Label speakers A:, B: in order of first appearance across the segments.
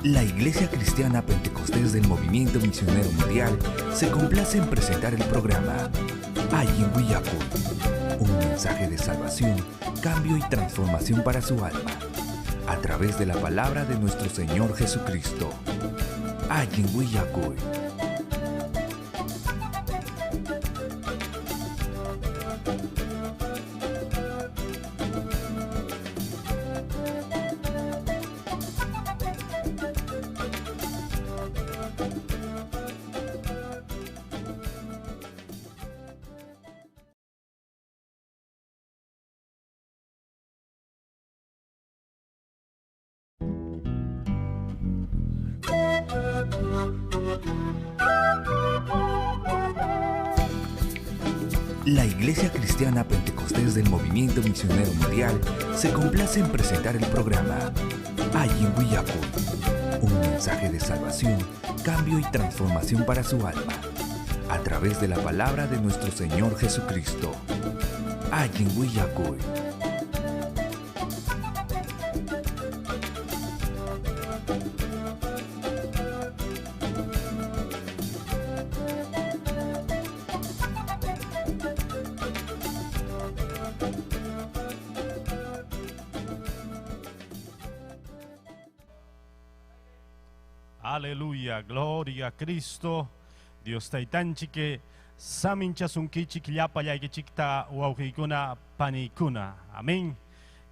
A: La Iglesia Cristiana Pentecostés del Movimiento Misionero Mundial se complace en presentar el programa Allin Willakuy, un mensaje de salvación, cambio y transformación para su alma, a través de la palabra de nuestro Señor Jesucristo. Allin Willakuy. La Iglesia Cristiana Pentecostés del Movimiento Misionero Mundial se complace en presentar el programa Allin Willakuy, un mensaje de salvación, cambio y transformación para su alma, a través de la palabra de nuestro Señor Jesucristo. Allin Willakuy.
B: Aleluya, gloria a Cristo. Dios taytanchik saminchasunkichik llapallaykichikta wawqiykuna panikuna. Amén.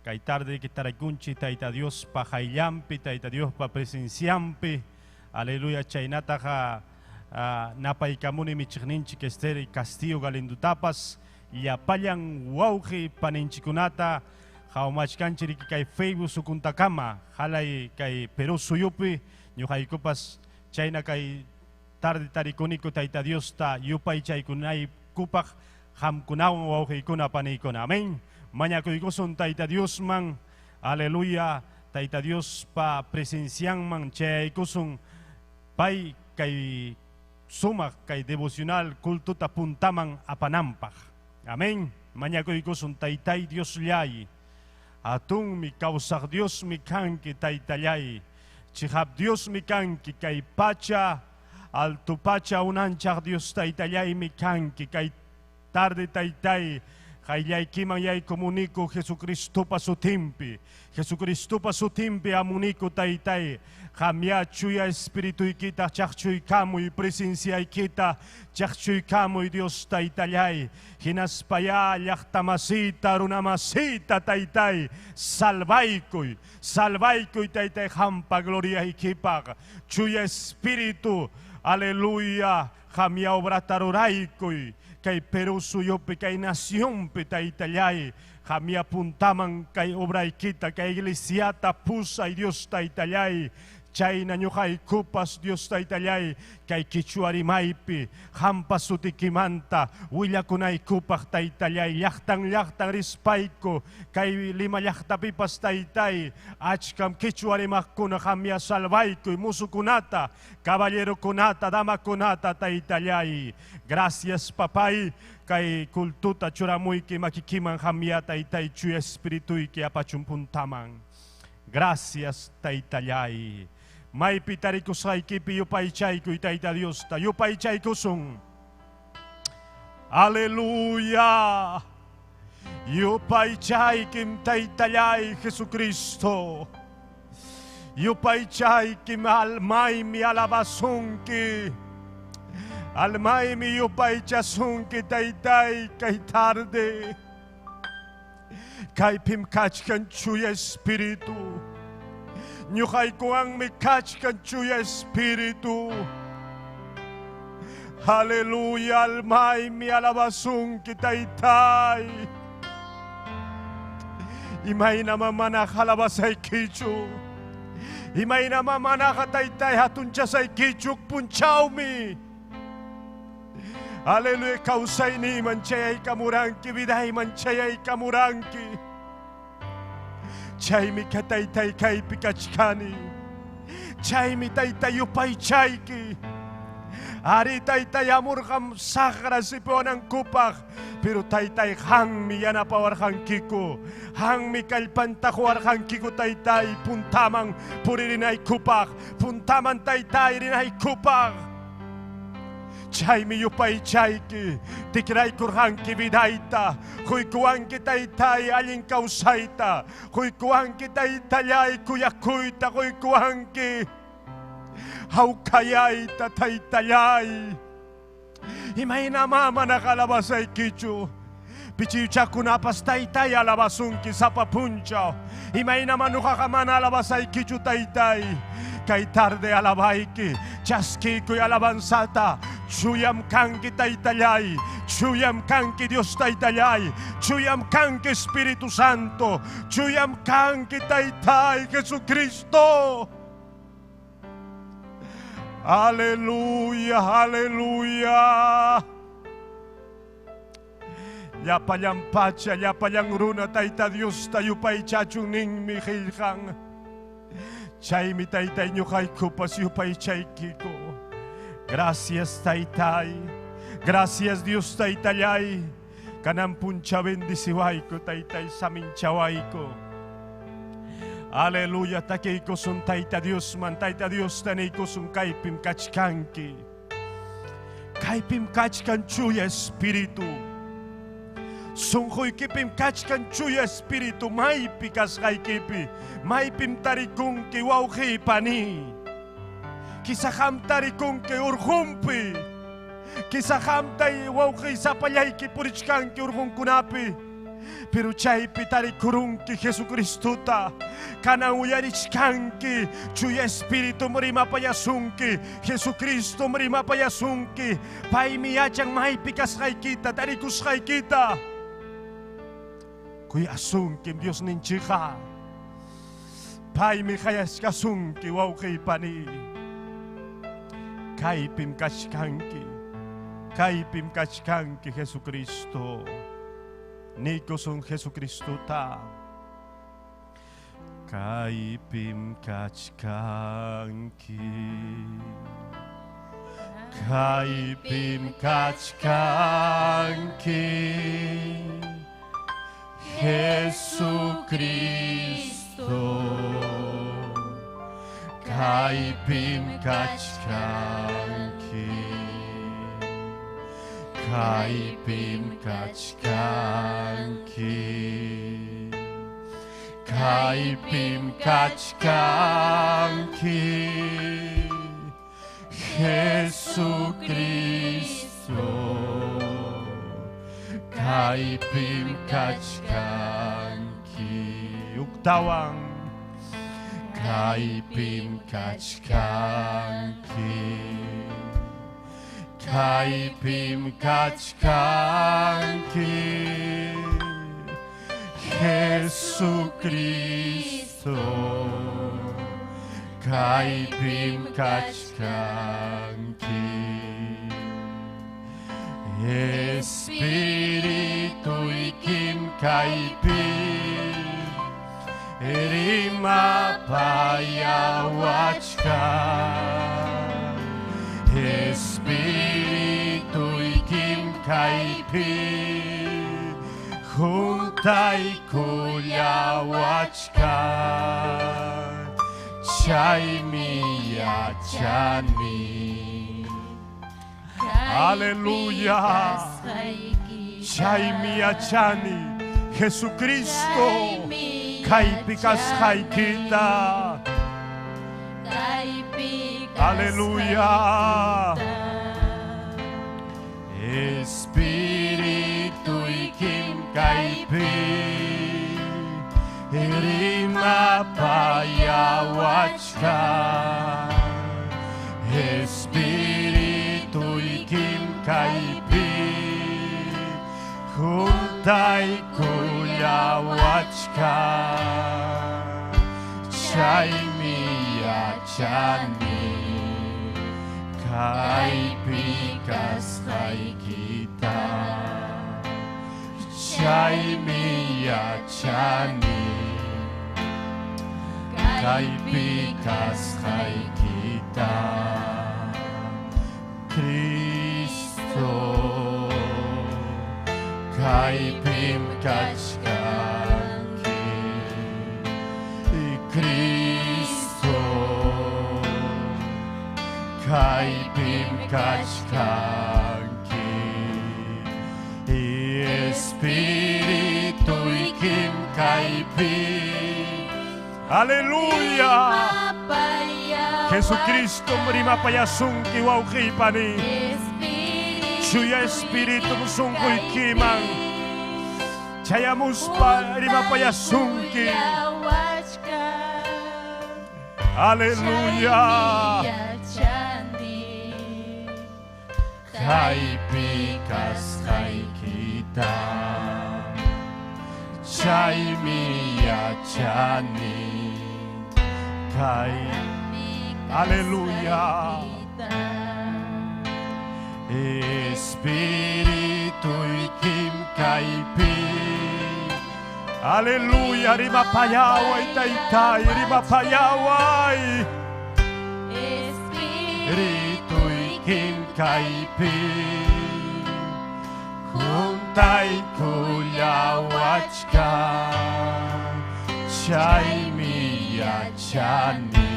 B: Kay tarde que taraykunchik Tayta Diospa qayllanpi, Tayta Diospa presencianpi. Aleluya, chaynataqa napaykamuni michiqninchik Esther Castillo Galindutapas llapallan wawqi paninchikunata qhawmachkanchik kay Facebook sukuntakama halay kay Perú suyupi ñuqaykupas chayna kay tarde tarikuniku Tayta Diosta yupaychaykunaykupaq qamkunawan wawqiykuna paniykuna. Amén. Mañakuykusun Tayta Diosman, aleluya, Tayta Diospa presencianman chayaykusun pay kay sumaq kay devocional cultuta puntaman apananpaq. Amén. Mañakuykusun Taytay Diosllay, atunmi kawsaq Diosmi kanki Taytallay, chihap Diosmi kanki kay pacha, alto pacha unanchaq Dios Taytallaymi kanki kay tarde Taytay, qayllaykiman yaykumuniku Jesucristopa sutinpi, Jesucristopa sutinpi amuniku Taytay, qamya chuya espirituykita chaqchuykamuy presenciaykita chaqchuykamuy Dios Taytallay, hinaspaya llaqtamasita runamasita Taytay, salvaykuy, salvaykuy Taytay qampa gloriaykipaq, chuya espíritu, aleluya, qamya obrata ruraykuy, kay Perú suyupi, kay nacionpi Taytallay, qamya puntaman kay obraykita, kay iglesiata pusay Dios Taytallay, chayna ñuqaykupas Dios Taytallay, kay qichwa rimaypi qampa sutikimanta willakunaykupaq Taytallay, llaqtan llaqtan rispayku, kay Lima llaqtapipas Taytay, achkam qichwa rimaqkuna qamya salvaykuy musukunata, caballerokunata, damakunata Taytallay. Gracias papay, kay cultuta churamuyki makikiman qamya Taytay chuya espirituyki apachun puntaman. Gracias Taytallay. Maypi tarikusqaykipi yupaychaykuy Tayta Diosta, yupaychaykusun. Aleluya. Yupaychaykim Taytallay Jesucristo. Yupaychaykim almaymi alabasunki. Almaymi yupaychasunki Taytay kay tarde. Kaypim kachkan chuya espíritu. Ñuqaykuwanmi kachkan chuya espíritu. Aleluya, almaymi alabasunki Taytay. Imaynama mana alabasaykichu. Imaynama manaqa Taytay hatunchasaykichu punchawmi. Aleluya, kawsayniyman chayaykamuranki, vidayman chayaykamuranki. Chaymi ka Taytay kaypi kachkani. Chaymi Taytay yupaychayki. Ari taytay hamurqam saqra sipiwanankupaq, pero taytay qammi yanapawarqankiku, qammi kallpanta quwarqankiku taytay puntaman puririnaykupaq, puntaman taytay rinaykupaq. Chaymi yupaychayki, tikraykurqanki vidayta, quykuwanki taytay allin kawsayta, quykuwanki taytallay kuyakuyta, quykuwanki hawkayayta taytallay. Imaynamá manaqa alabasaykichu, pichiwchakunapas taytay alabasunki sapa punchaw. Imaynamá ñuqaqa mana alabasaykichu taytay. Kay tarde alabayki, chaskikuy alabanzata. Chuyam kanki taytallay, chuyam kanki Dios taytallay, chuyam kanki Espíritu Santo, chuyam kanki taytay Jesucristo. Aleluya, aleluya. Llapallan pacha, llapallan runa tayta Diosta yupaychachun ninmi qillqan. Chaymi taytay ñuqaykupas yupaychaykiku. Gracias taytay, gracias Dios taytallay. Kanan puncha bendiciwayku taytay saminchawayku. Aleluya, takiykusun tayta Diosman, tayta Dios taniykusun kaypim kachkanki. Kaypim kachkan chuya espíritu. Sunquykipim kachkan chuya espíritu maypi kasqaykipi, maypim tarikunki wawqiy pani. Quizá qam tarikunki urqunpi. Quizá qamtay wawqiy sapallayki purichkanki urqunkunapi. Pero chaypi tarikurunki Jesucristota. Kanan uyarichkanki chuya espíritu rimapayasunki, Jesucristo rimapayasunki. Paymi yachan maypi kasqaykita, tarikusqaykita. Kuyasunki Dios ninchikqa. Paymi qayachkasunki wawqiy pani. Kaypim kachkanki, kaypim kachkanki Jesucristo. Nikusun Jesucristota. Kaypim kachkanki, kaypim kachkanki Jesucristo. Kaypim kachkanki, kaypim kachkanki, kaypim kachkanki Jesucristo. Kaypim kachkanki. Uktawan kaypim kachkanki, kaypim kachkanki Jesucristo. Kaypim kachkanki. Espirituykim kaypi rimapayawachkan. Espirituykim kaypi juntaykullawachkan. Chaymi yachani. Aleluya. Chaymi yachani Jesucristo kaypi kasqaykita. Aleluya. Espirituykim kaypi rimapayawachkan. Espirituykim kaypi juntaykullawachkan. Chaymi yachani kaypi kasqaykita. Chaymi yachani kaypi kasqaykita. Cristo kaypim kachkanki Cristo kaypim kachkanki Espirituykim kaypi. Aleluya. Jesucristo rimapayasunki wawqipani. Chuya Espíritu sunquykiman. Chayamuspa rimapayasunki. Aleluya. Kaypi kasqaykita chaymi yachani kay. Aleluya. Espirituykim kaypi. Aleluya, rimapayaway taytay, rimapayaway. Espirituykim kaypi. Juntaykullawachkan chaymi yachani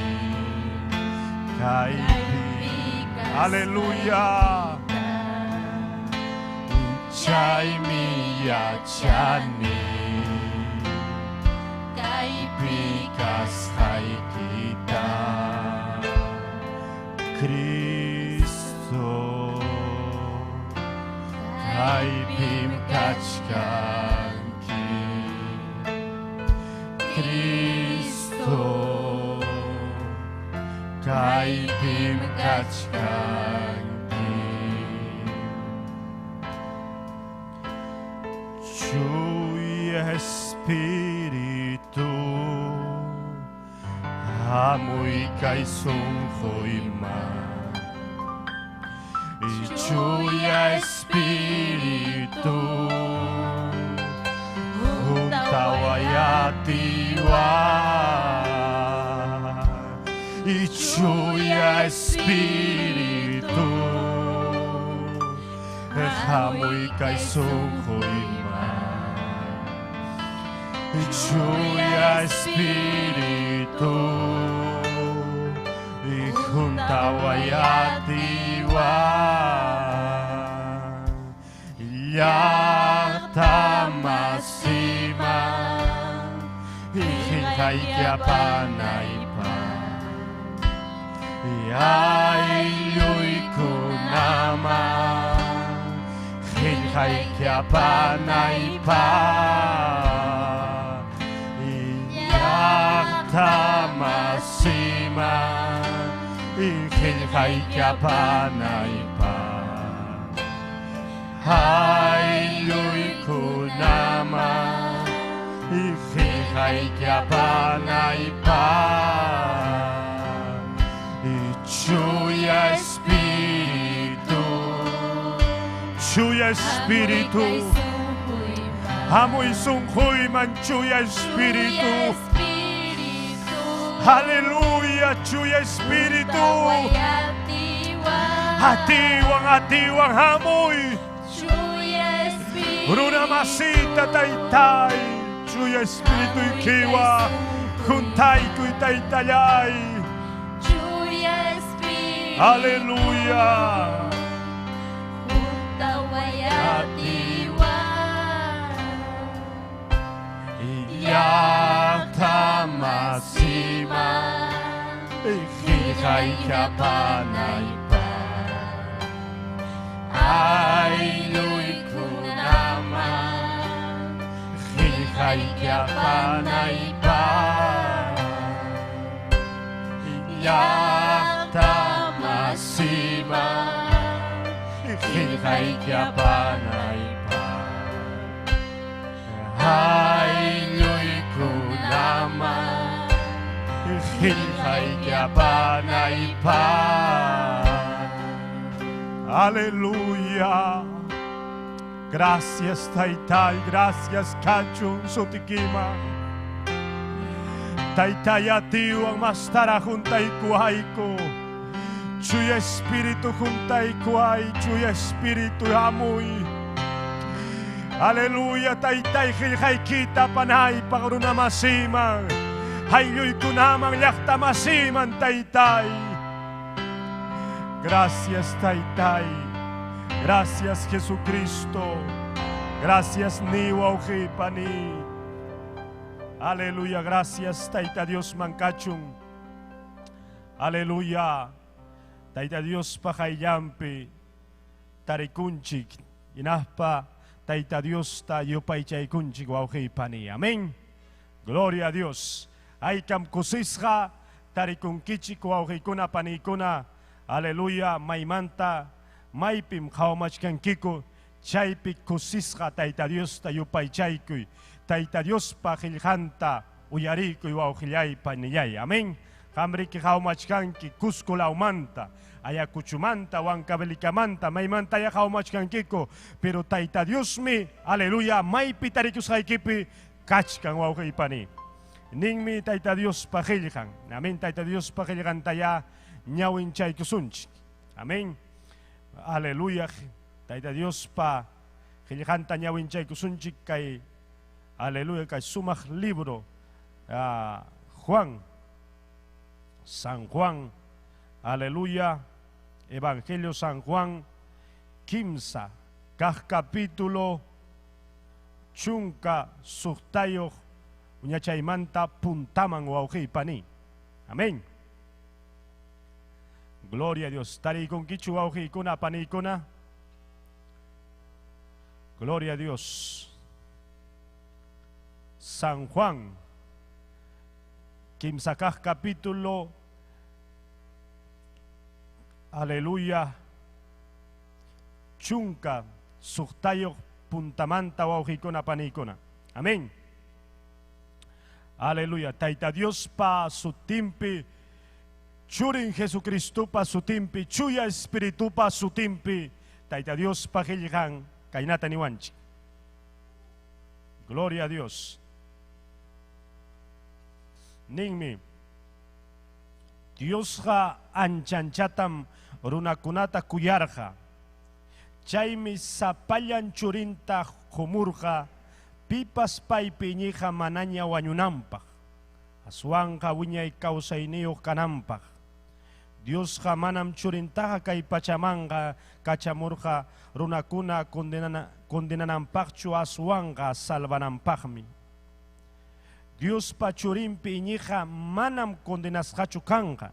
B: kaypi. Aleluya. Chaymi yachani kaypi kasqaykita. Cristo kaypim kachkanki. Cristo kaypim kachkanki. Chuya Espíritu hamuy kay sunquyman. Chuya Espíritu huntawayatiwan. Chuya Espíritu hamuy kay sunquyman. Chuya Espíritu huntawayatiwan. Llaqta masiman qillqaykiapanaypaq aylluykunaman qillqaykiapanaypaq llaqta masiman qillqaykiapanaypaq aylluykunaman qillqaykiapanaypaq. Chuya Espíritu, Chuya Espíritu, hamuy sunquyman Chuya Espíritu. Aleluya, Chuya Espíritu. Atiwan, atiwan, hamuy. Runa masita taytay, Chuya Espíritu ikiwa, juntaykuy taytallay. Aleluya. Llaqta masiman qillqaykiapanaypaq aylluykunaman qillqaykiapanaypaq llaqta masiman qillqaykiapanaypaq aylluykunaman qillqaykiapanaypaq. Aleluya. Gracias Taytay, gracias kachun sutikima. Taytay atiwan mastara juntaykuayku. Chuya Espíritu juntaykuay, Chuya Espíritu hamuy. Aleluya, taytay qillqaykita panaypaq runamasiman, aylluykunaman llaqtamasiman taytay. Gracias, taytay. Gracias, Jesucristo. Gracias, ni pani. Aleluya, gracias, Tayta Dios mankachun. Aleluya. Tayta Dios pahayllampi tarikunchik inaspa Tayta Dios ta yupaychaykunchik wawqipani. Amén. Gloria a Dios. Aykam kusisqa tarikunkichik wawqikuna panikuna. Aleluya. Maymanta maypim qhawmachkankiku chaypi kusisqa Tayta Dios ta yupaychaykuy. Tayta Diospa qillqanta uyarikuy wawqillay panillay. Amén. Qamriki qhawmachkanki Cusco lawmanta, Ayacuchumanta, Huancavelikamanta, maymanta ya qhawmachkankiku, pero Tayta Diosmi, aleluya, maypi tarikusqaykipi kachkan wawqiypani. Ninmi Tayta Diospa qillqan. Amén, Tayta Diospa qillqanta ya ñawinchaykusunchik. Amén. Aleluya. Tayta Diospa qillqanta ñawinchaykusunchik kay aleluya kay sumaq libro Juan, San Juan, aleluya, Evangelio San Juan, kimsa, kaq capítulo, chunka suqtayuq, uñachaymanta puntaman wawqiypani. Amén. Gloria a Dios. Tarikunkichu wawqiykuna panikuna. Gloria a Dios. San Juan, kimsa kaq capítulo, aleluya, chunka suqtayuq puntamanta wawqikuna panikuna. Amén. Aleluya. Tayta Diospa sutinpi, Churin Jesucristopa sutinpi, Chuya Espiritupa sutinpi, Tayta Diospa qillqan kaynata niwanchik. Gloria a Dios. Ninmi, Diosqa anchanchatam runakunata kuyarqa. Chaymi sapallan churinta qumurqa, pipas paypi iñiqa manaña wañunanpaq, aswanqa wiñay kawsayniyuq kananpaq. Diosqa manam churintaqa kay pachamanqa kachamurqa runakuna condenananpaqchu, aswanqa salvananpaqmi. Diospa churinpi iñiqa manam condenasqachu kanqa.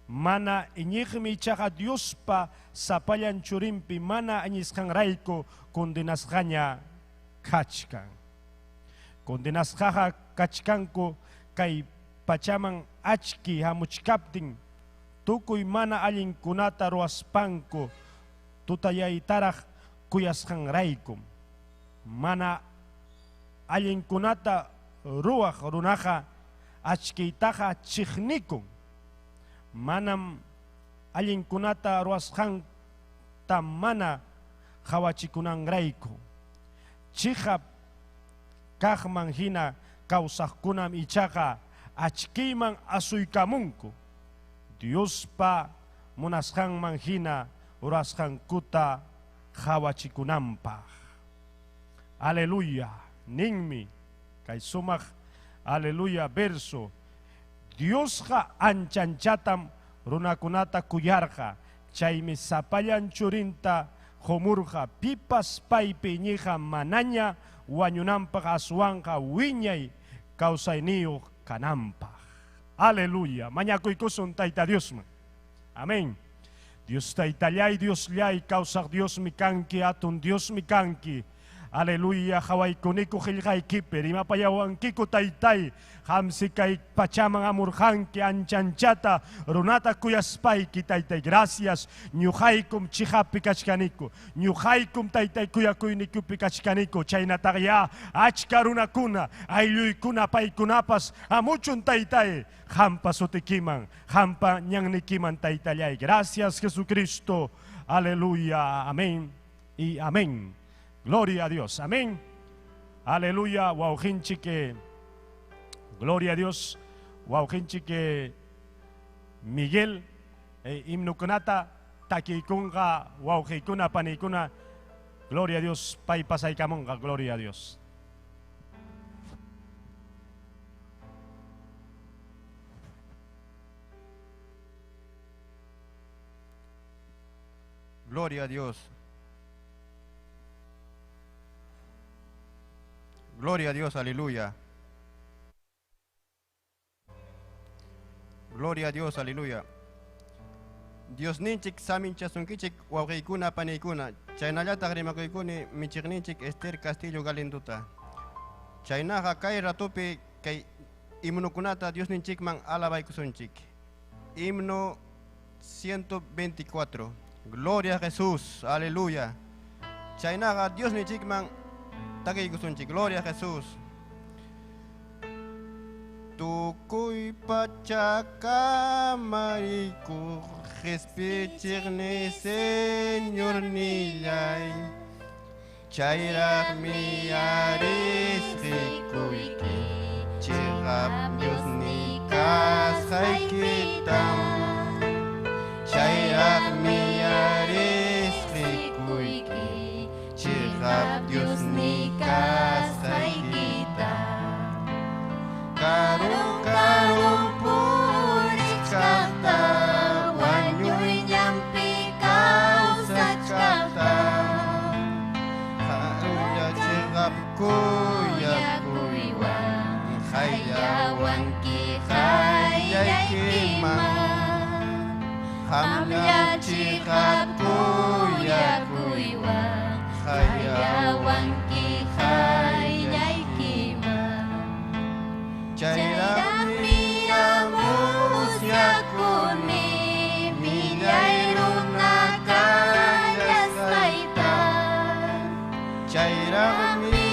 B: Mana iñiqmi ichaqa Diospa sapallan churinpi mana iñisqanrayku condenasqaña kachkan. Condenasqaqa kachkanku kay pachaman achki hamuchkaptin tukuy mana allinkunata ruwaspanku tutayaytaraq kuyasqanraykum. Mana allinkunata ruwaq runaqa achkiytaqa chiqnikun. Manam allinkunata ruwasqanta mana qhawachikunanrayku. Chiqap kaqman hina kawsaqkunam ichaqa achkiyman asuykamunku. Diospa munasqanman hina ruwasqankuta qhawachikunanpaq. Aleluya. Ninmi kay sumaq aleluya verso. Diosqa anchanchatam runakunata kuyarqa, chaymi sapallan churinta qumurqa, pipas paypi iñiqa manaña wañunanpaq aswanqa wiñay kawsayniyuq kananpaq. Aleluya. Mañakuykusun Tayta Diosman. Amén. Dios taytallay, Diosllay, kawsaq Diosmi kanki, atun Diosmi kanki. Aleluya, hawaykuniku qillqaykipi, rimapayawankiku taytay, qamsi kay pachaman amurqanki anchanchata runata kuyaspayki taytay. Gracias, ñuqaykum chiqapi kachkaniku, ñuqaykum taytay kuyakuynikupi kachkaniku, chaynataqa ya achka runakuna, aylluykuna paykunapas amuchun taytay, qampa sutikiman, qampa ñannikiman taytallay. Gracias, Jesucristo. Aleluya, amén y amén. Gloria a Dios, amén. Aleluya, wawqinchik, gloria a Dios, wawqinchik Miguel, Himnukunata takiykunqa wawqiykuna paniykuna. Gloria a Dios, pay pasaykamunqa, gloria a Dios.
C: Gloria a Dios. Gloria a Dios, aleluya. Gloria a Dios, aleluya. Dios ninchik saminchasunkichik wawqiykuna paniykuna chaynallataq rimakuykuni michiqninchik Esther Castillo Galinduta. Chaynaqa kay ratupi kay himnokunata Dios ninchikman alabaykusunchik. Himno 124. Gloria a Jesús, aleluya. Chaynaqa Dios ninchikman takiykusunchik. Gloria a Jesús. Tukuy pachakamariykuq qhispichiqni Señor nillay chayraqmi arisqikuyki chiqap Diosni kasqaykitam chayraqmi arisqikuyki chiqap Diosni kasqaykita Karun karun purichkaqta wañuyñanpi kawsachkaqta Harulla chiqap kuyakuywan hayllawanki hayllaykiman Qamlla chiqap kuyakuywan hayllawanki hayllaykiman Chayraqmi musyakuni millay runa kallasqayta Chayraqmi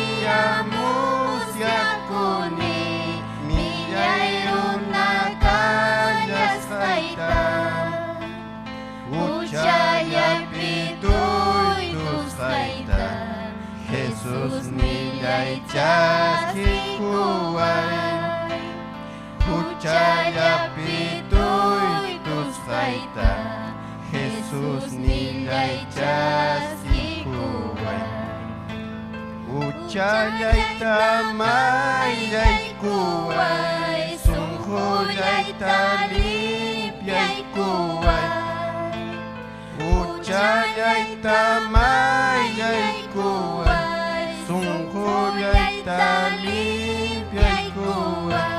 C: musyakuni millay runa kallasqayta Huchallapi tuytusqayta Jesús nillay chaskikuway Huchallapi tuytusqayta Jesús nillay chaskikuway Huchallayta mayllaykuway Sunqullayta limpiaykuway Huchallayta mayllaykuway Sunqullayta limpiaykuway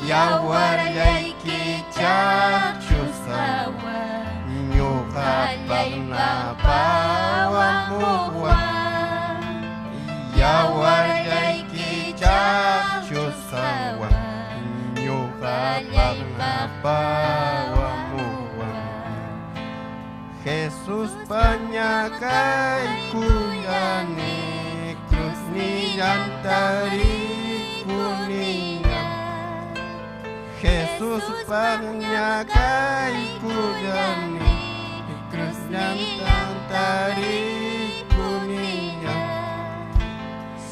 C: Yawarllayki chaqchusqawan ñuqapaq napawamuwan Yawarllayki chaqchusqawan ñuqapaq napawamuwan Jesús pañakaykuyani cruznillanta rikuniña Jesús pañakaykuyani cruznillanta rikuniña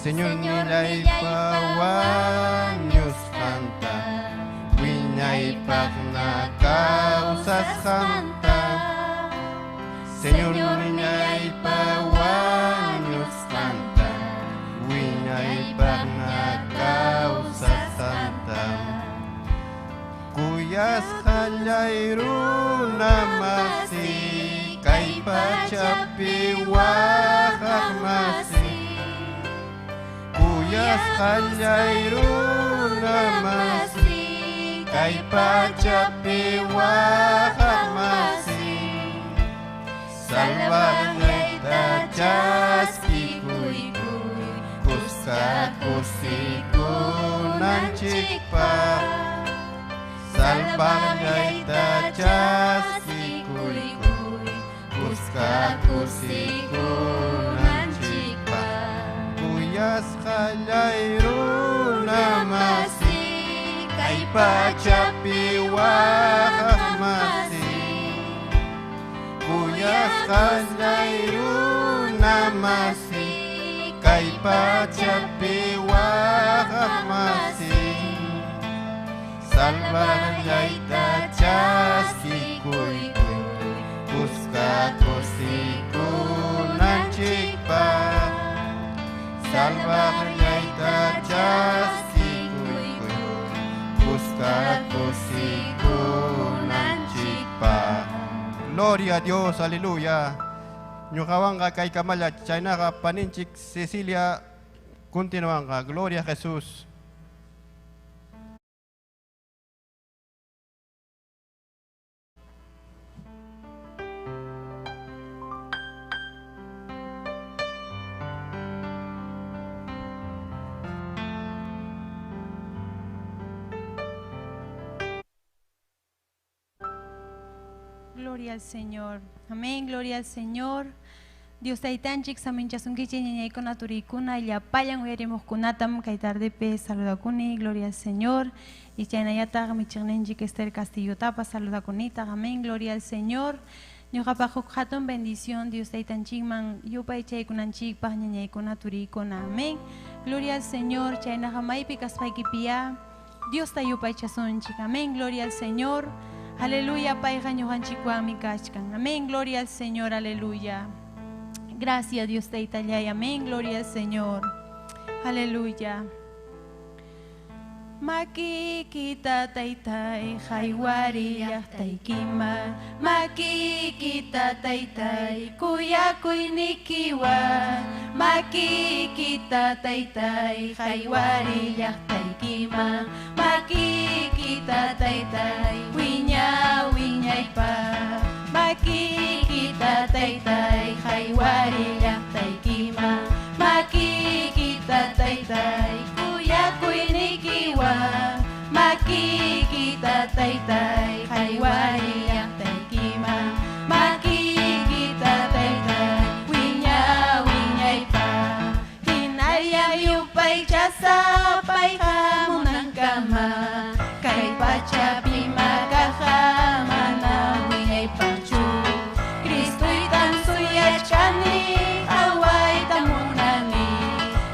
C: Señor nillaypa wañusqanta wiñaypaq kawsasqanta Señor nillaypa wañusqanta wiñaypaq kawsasqanta Kuyasqallay runa masi kay pachapi waqaq masi Kuyasqallay runa masi kay pachapi waqaq masi Salvallayta chaskikuykuy kuska kusikunanchikpaq Salvallayta chaskikuykuy kuska kusikunanchikpaq Kuyasqallay runa masi kay pachapi waqaq masi Kuyasqallay runa masi kay pachapi waqaq masi Salvallayta chaskikuykuy chaskikuykuy kuska kusikunanchikpaq salvaqllayta chaskikuykuy kuska kusikunanchikpaq. Gloria a Dios, aleluya. Ñuqawanqa kaykamalla chaynaqa paninchik Cecilia continuanqa. Gloria a Jesús.
D: Gloria al Señor. Amén, gloria al Señor. Dios taytanchik saminchasunkichik ñañaykuna turikuna llapallan uyarimuqkunatam kay tardepi saludakuni, gloria al Señor. Y chaynallataq michiqninchik Esther Castillotapa saludakunitaq. Amén, gloria al Señor. Ñuqapaq huk hatun bendición Dios taytanchikman yupaychaykunanchikpaq ñañaykuna turikuna. Amén. Gloria al Señor. Chaynaqa maypi kaspaykipiya Dios tayupaychasunchik. Amén, gloria al Señor. Aleluya, payqa ñuqanchikwanmi kachkan. Amén, gloria al Señor, aleluya. Gracias Dios taytallay, amén, gloria al Señor. Aleluya. Makikita taytay haywari llaqtaykima makikita taytay kuyakuynikiwan makikita taytay haywari llaqtaykima makikita taytay wiña wiñaypaq makikita taytay haywari llaqtaykima makikita taytay kuyakuynikiwan makikita taytay haywari llaqtaykima makikita taytay wiña wiñaypaq hinalla yupaychasapay hamunankama kay pachapi makaqa mana wiñaypaqchu Cristuytam suyachkani qhawayta munani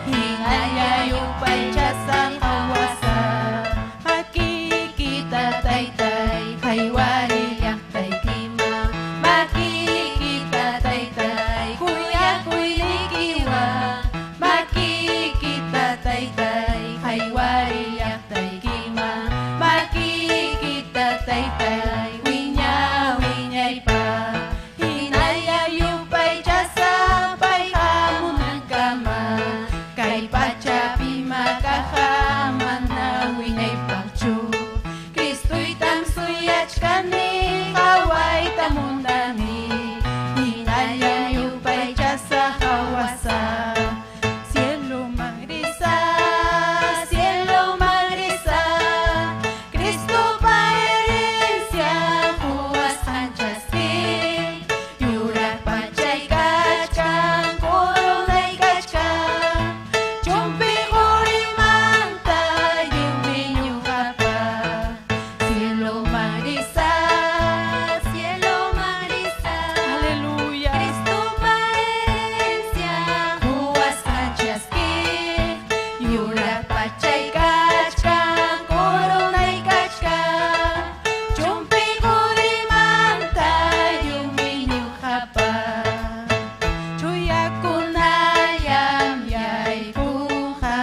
D: hinalla yupaychasaq qhawasaq makikita taytay haywari llaqtaykima makikita taytay kuyakuynikiwan makikita taytay haywari llaqtaykima makikita taytay wiña wiñaypaq hinalla yupaychasapay hamunankama kay pachapi makaqa mana wiñaypaqchu Cristuytam suyachkani qhawayta munani hinalla yupaychasaq qhawasaq Cieloman risaq, cieloman risaq, Cristopa herencia quwasqan chaskik, yuraq pachay kachkan, coronay kachkan, chumpi qurimanta lliwmi ñuqapaq. Cieloman risaq, cieloman risaq, aleluya. Cristopa herencia quwasqan chaskik, yuraq pachay kachkan, coronay kachkan, chumpi qurimanta lliwmi ñuqapaq. Chuyakunallam yaykunqa,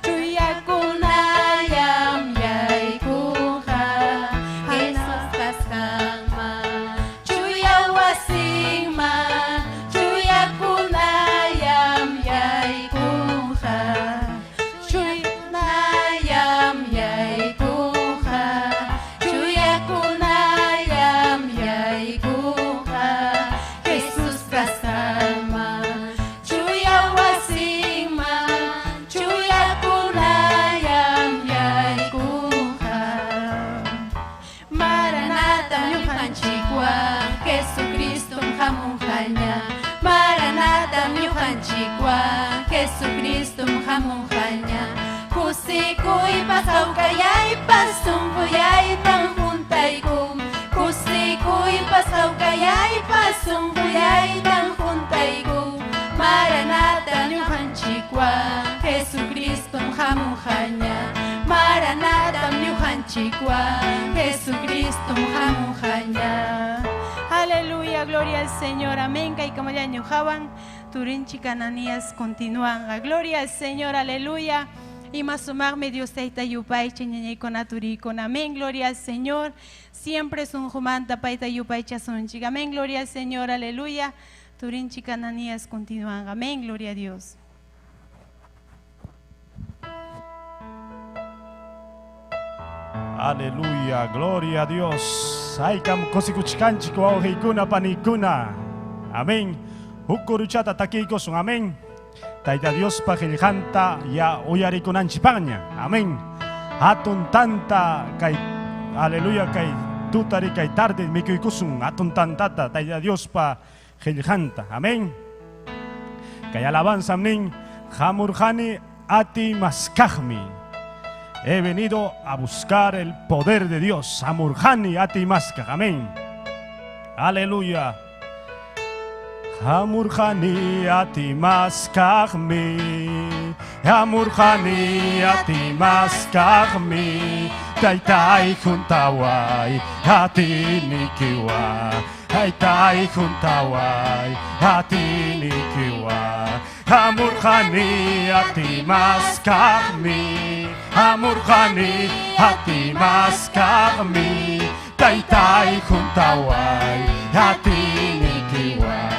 D: chuyakunallam yaykunqa, Jesús kasqanman, chuya wasinman, chuyakunallam yaykunqa, chuyakunallam yaykunqa, chuyakunallam yaykunqa, Jesús kasqanman, chuya wasinman, chuyakunallam yaykunqa. Maranata ñuqanchikwan Jesucristom hamunqaña Maranata ñuqanchikwan Jesucristom hamunqaña Kusikuypas hawkayaypas sunquyaytan juntaykum Kusikuypas hawkayaypas sunquyaytan juntaykum Maranata ñuqanchikwan Jesucristom hamunqaña Maranata ñuqanchikwan
E: Ñuqanchikwan Jesucristo hamunqaña.
D: Aleluya, gloria al Señor. Amén. Kaykamalla ñuqawan turinchik Ananías continúan. Gloria al Señor, aleluya. Ima sumaqmi Dios tayta yupaycha ñañaykuna turikuna. Amén, gloria al Señor. Siempre sunqumanta payta yupaychasunchik. Amén, gloria al Señor, aleluya. Turinchik Ananías continúan. Amén, gloria a Dios.
B: Aleluya, gloria a Dios. Haykam kusikuchkanchik wawqiykuna panikuna. Amén. Huk kuruchata takiykusun. Amén. Tayta Diospa qillqanta ya uyarikunanchikpaqña. Amén. Hatun tanta kay aleluya kay tutari kay tarde mikuykusun hatun tantata Tayta Diospa qillqanta. Amén. Kay alabanza nin hamurqani ati maskaqmi. He venido a buscar el poder de Dios. Hamurqani ati maskaq. Amén. Aleluya. Hamurqani ati maskaqmi. Hamurqani ati maskaqmi. Taytay juntaway atiynikiwan. Taytay juntaway atiynikiwan. Hamurqani ati maskaqmi. Hamurqani ati maskaqmi. Taytay juntaway atiynikiwan.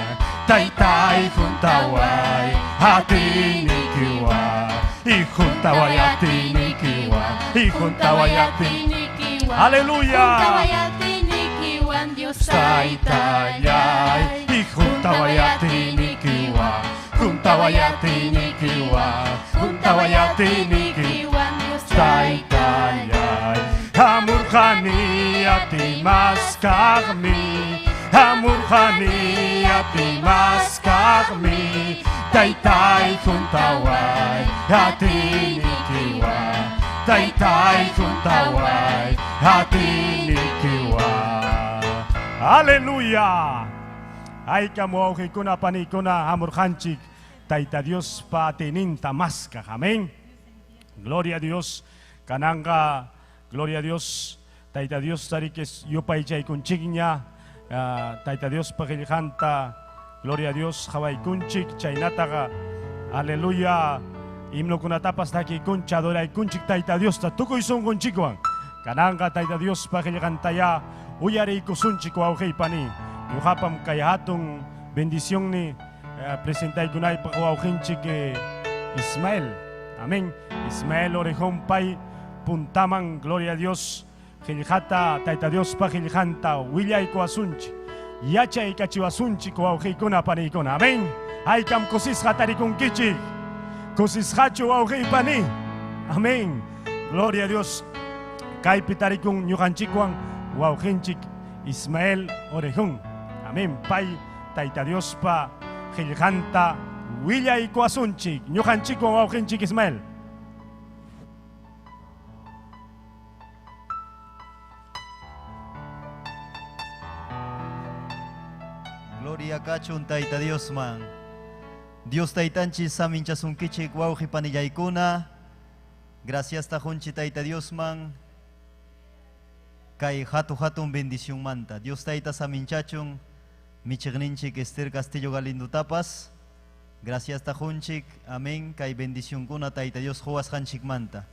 B: Taytay juntaway atiynikiwan. Y juntaway atiynikiwan. Y juntaway atiynikiwan. Aleluya.
E: Dios
B: Taytallay. Y juntaway atiynikiwan. Juntaway atiynikiwan. Juntaway atiynikiwan.
E: Dios
B: Taytallay. Hamurqani ati maskaqmi. Hamurqani ati maskaqmi. Taytay juntaway atiynikiwan. Taytay juntaway atiynikiwan. Aleluya. Haykam wawqiykuna panikuna hamurqanchik Tayta Diospa atiyninta maskaq. Amén. Gloria a Dios. Kananqa, gloria a Dios. Tayta Dios tarikis yupaychaykunchikña. Tayta Diospa qillqanta. Gloria a Dios qhawaykunchik chaynataqa. Aleluya. Himnokunatapas takiykunchik adoraykunchik Tayta Diosta tukuy sunqunchikwan. Kananqa Tayta Diospa qillqantaya uyariykusunchik wawqiypani. Ñuqapam kay hatun bendición ni presentaykunaypaq wawqinchik Ismael. Amén. Ismael Orejón pay puntaman, gloria a Dios. Qillqata Tayta Diospa qillqanta willaykuwasunchik. Yachaykachiwasunchik wawqiykuna paniykuna. Amén. Haykam kusisqa tarikunkichik. Kusisqachu wawqiypani. Amén. Gloria a Dios. Kaypi tarikun ñuqanchikwan wawqinchik Ismael Orejón. Amén. Pay Tayta Diospa qillqanta willaykuwasunchik. Ñuqanchikwan wawqinchik Ismael.
F: Gloria kachun Tayta Diosman. Dios Taytanchik saminchasunkichik wawqi panillaykuna. Gracias tajunchi Tayta Diosman. Kay hatu hatun bendición manta. Dios Tayta saminchachun michiqninchik Esther Castillo Galindo tapas. Gracias tajunchik. Amén. Kay bendición kuna Tayta Dios huwasqanchik manta.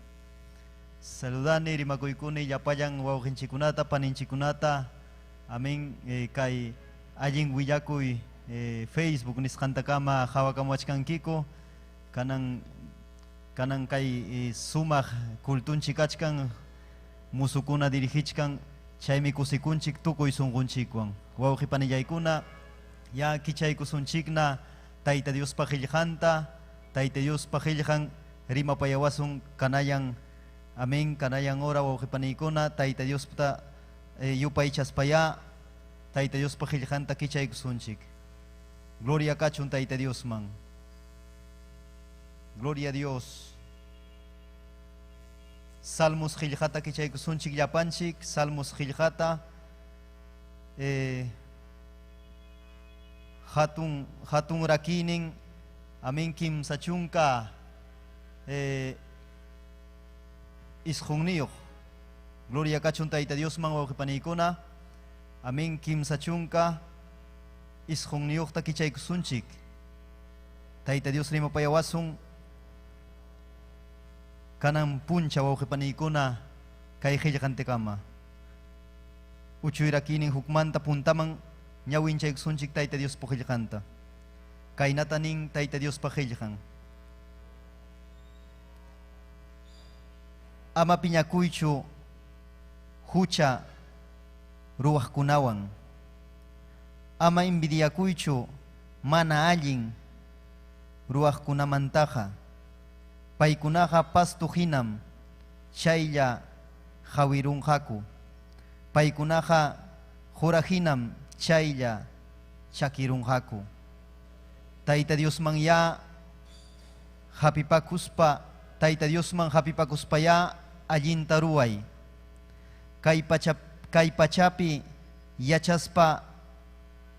F: Saludani rimakuykuni llapallan wawqinchikunata paninchikunata. Amén. Kay allin willakuy Facebook nisqantakama qhawakamuwachkankiko. Kanan kanan kay sumaq kultunchik kachkan musukuna dirigichkan chaymi kusikunchik tukuy sunqunchikwan. Wawqi panillaykuna ya kichaykusunchikna Tayta Diospa qillqanta, Tayta Diospa qillqan rimapayawasun kanayan. Amén, kanayan hora wawqi paniykuna Tayta Diosta yupaychaspaya Tayta Diospa qillqanta kichaykusunchik. Gloria kachun Tayta Diosman. Gloria a Dios. Salmos qillqata kichaykusunchik llapanchik, Salmos qillqata hatun hatun rakinin amén kimsa chunka isqunniyuq. Gloria kachun Tayta Diosman wawqipaniykuna. Amén. 39 kichaykusunchik. Tayta Dios rimapayawasun kanan puncha wawqipaniykuna kay qillqantikama. Uchuyrakinin hukmanta puntaman ñawinchaykusunchik Tayta Diospa qillqanta. Kaynata nin Tayta Diospa qillqan. Ama piñakuychu hucha ruwaqkunawan. Ama envidiakuychu mana allin ruwaqkunamantaqa. Paykunaqa pastu hinam chaylla hawirunqaku. Paykunaqa qura hinam chaylla chakirunqaku. Tayta Diosman ya hapipakuspa, Tayta Diosman hapipakuspa ya allinta ruway. Kay pachapi yachaspa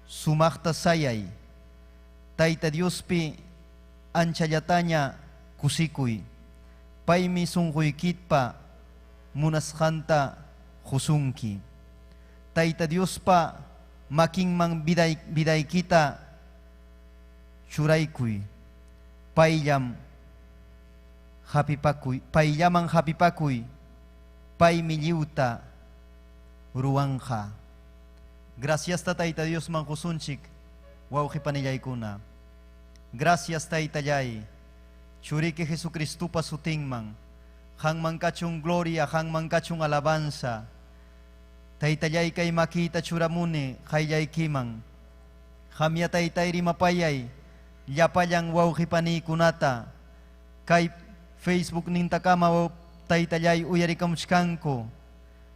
F: sumaqta sayay. Tayta Diospi anchallataña kusikuy. Paymi sunquykitpa munasqanta qusunki. Tayta Diospa makinman vidaykita churaykuy. Payllam hapipakuy, payllaman hapipakuy. Paymi lliwta ruwanqa. Gracias Tayta Diosman qusunchik wawqipanillaykuna. Gracias Taytallay. Churiki Jesucristupa sutinman. Hanman kachun gloria, hanman kachun alabanza. Taytallay kay makita churamuni qayllaykiman. Hamya taytay rimapayay llapallan wawqipanikunata. Kay Facebook nintakama taytallay uyarikamuchkanku.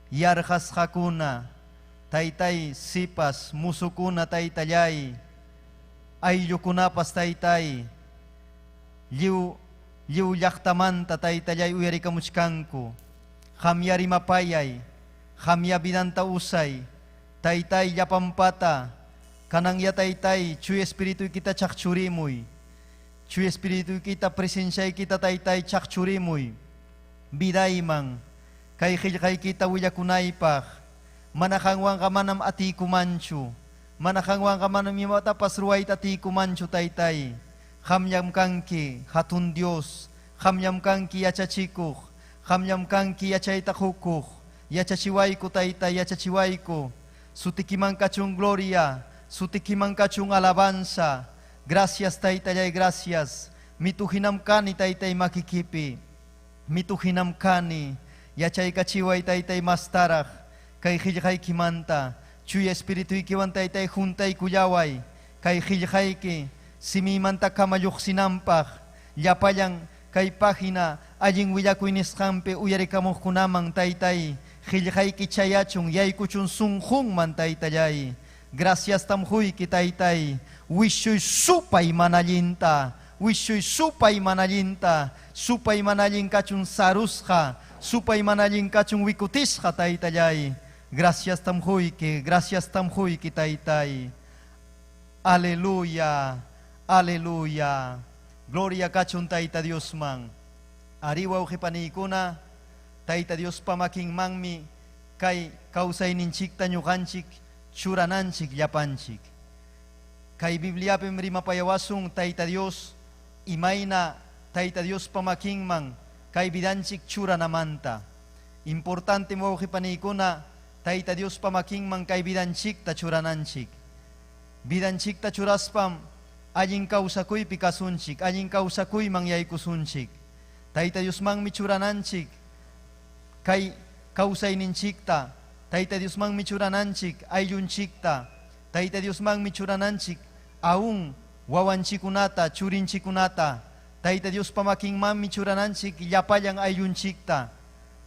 F: Yarqasqakuna, taytay sipas, musukuna taytallay, ayllukunapas taytay, lliw llaqtamanta taytallay uyarikamuchkanku. Hamya rimapayay, hamya vidanta usay, taytay llapampata, kananya taytay, chuy espirituykita chaqchurimuy, chuy espirituykita presenciaykita taytay chaqchurimuy, vidayman, kay qillqaykita willakunaypaq, mana qanwanqa manam atiykumanchu, mana qanwanqa manam imatapas ruwayta atiykumanchu taytay. Qamllam kanki hatun Dios, qamllam kanki yachachikuq, qamllam kanki yachayta qukuq, yachachiwayku taytay, yachachiwayku. Sutikiman kachun gloria, sutikiman kachun alabanza. Gracias taytallay, gracias. Mituhinam kani taytay makikipi, mituhinam kani. Yachaykachiway taytay mastaraq kay qillqaykimanta, chuya espirituykiwan taytay juntaykullaway kay qillqayki simimanta kama lluqsinanpaq, llapallan kay página allin willakuy nisqanpi uyarikamuqkunaman taytay qillqayki chayachun yaykuchun sunqunman taytallay. Gracias tamhuyki taytay, wishuy supay mana allinta, wishuy supay mana allinta, supay mana allin kachun sarusqa, supay mana allin kachun wikutisqa taytallay. Gracias tamhuyki, gracias tamhuyki taytay. Aleluya, aleluya. Gloria kachun Tayta Diosman. Ari wawqipaniykuna, Tayta Diospa makinmanmi kay kawsayninchikta ñuqanchik churananchik llapanchik. Kay Bibliapim rimapayawasun Tayta Dios imayna Tayta Diospa makinman kay vidanchik churanamanta. Importante wawqipaniykuna, Tayta Diospa makinman kay vidanchikta churananchik. Vidanchikta churaspam allin kawsakuypi kasunchik, allin kawsakuyman yaykusunchik. Tayta Diosmanmi churananchik kay kawsayninchikta, Tayta Diosmanmi churananchik ayllunchikta, Tayta Diosmanmi churananchik aún wawanchikunata, churinchikunata, Tayta Diospa makinmanmi churananchik llapallan ayllunchikta,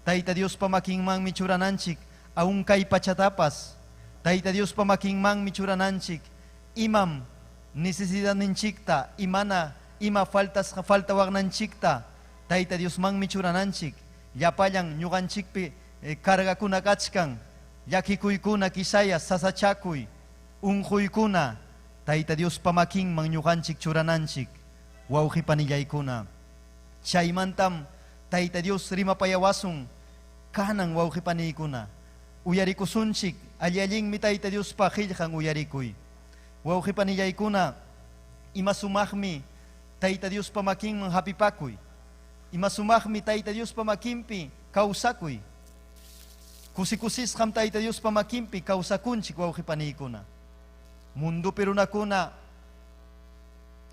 F: Tayta Diospa makinmanmi churananchik aún kay pachatapas, Tayta Diospa makinmanmi churananchik imam necesidadninchikta, imana ima faltas falta waqnanchikta, Tayta Diosmanmi churananchik llapallan ñuqanchikpi cargakuna kachkan, llakikuykuna kisaya sasachakuy, unquykuna, Tayta Diospa makinman ñuqanchik churananchik, wawqipanillaykuna. Chaymantam Tayta Dios rimapayawasun Kanan wawqipaniykuna uyarikusunchik alli-allinmi Tayta Diospa qillqan uyarikuy. Wawqipanillaykuna ima sumaqmi Tayta Diospa makinman hapipakuy. Ima sumaqmi Tayta Diospa makinpi kawsakuy. Kusikusisqam Tayta Diospa makinpi kawsakunchik wawqipaniykuna. Mundupi runakuna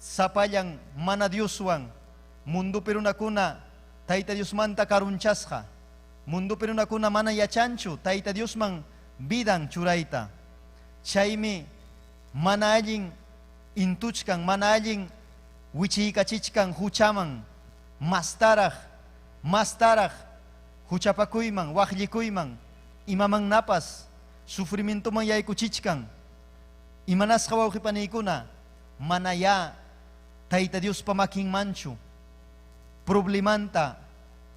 F: sapallan mana Dioswan, mundupi runakuna Tayta Diosmanta karunchasqa, mundupi runakuna mana yachanchu Tayta Diosman vidan churayta. Chaymi mana allin intuchkan, mana allin wichiykachichkan huchaman, mastaraq, mastaraq huchapakuyman, waqllikuyman, imaman napas sufrimientoman yaykuchichkan. Imanasqa wawqipaniykuna mana ya Tayta Diospa makinmanchu problemanta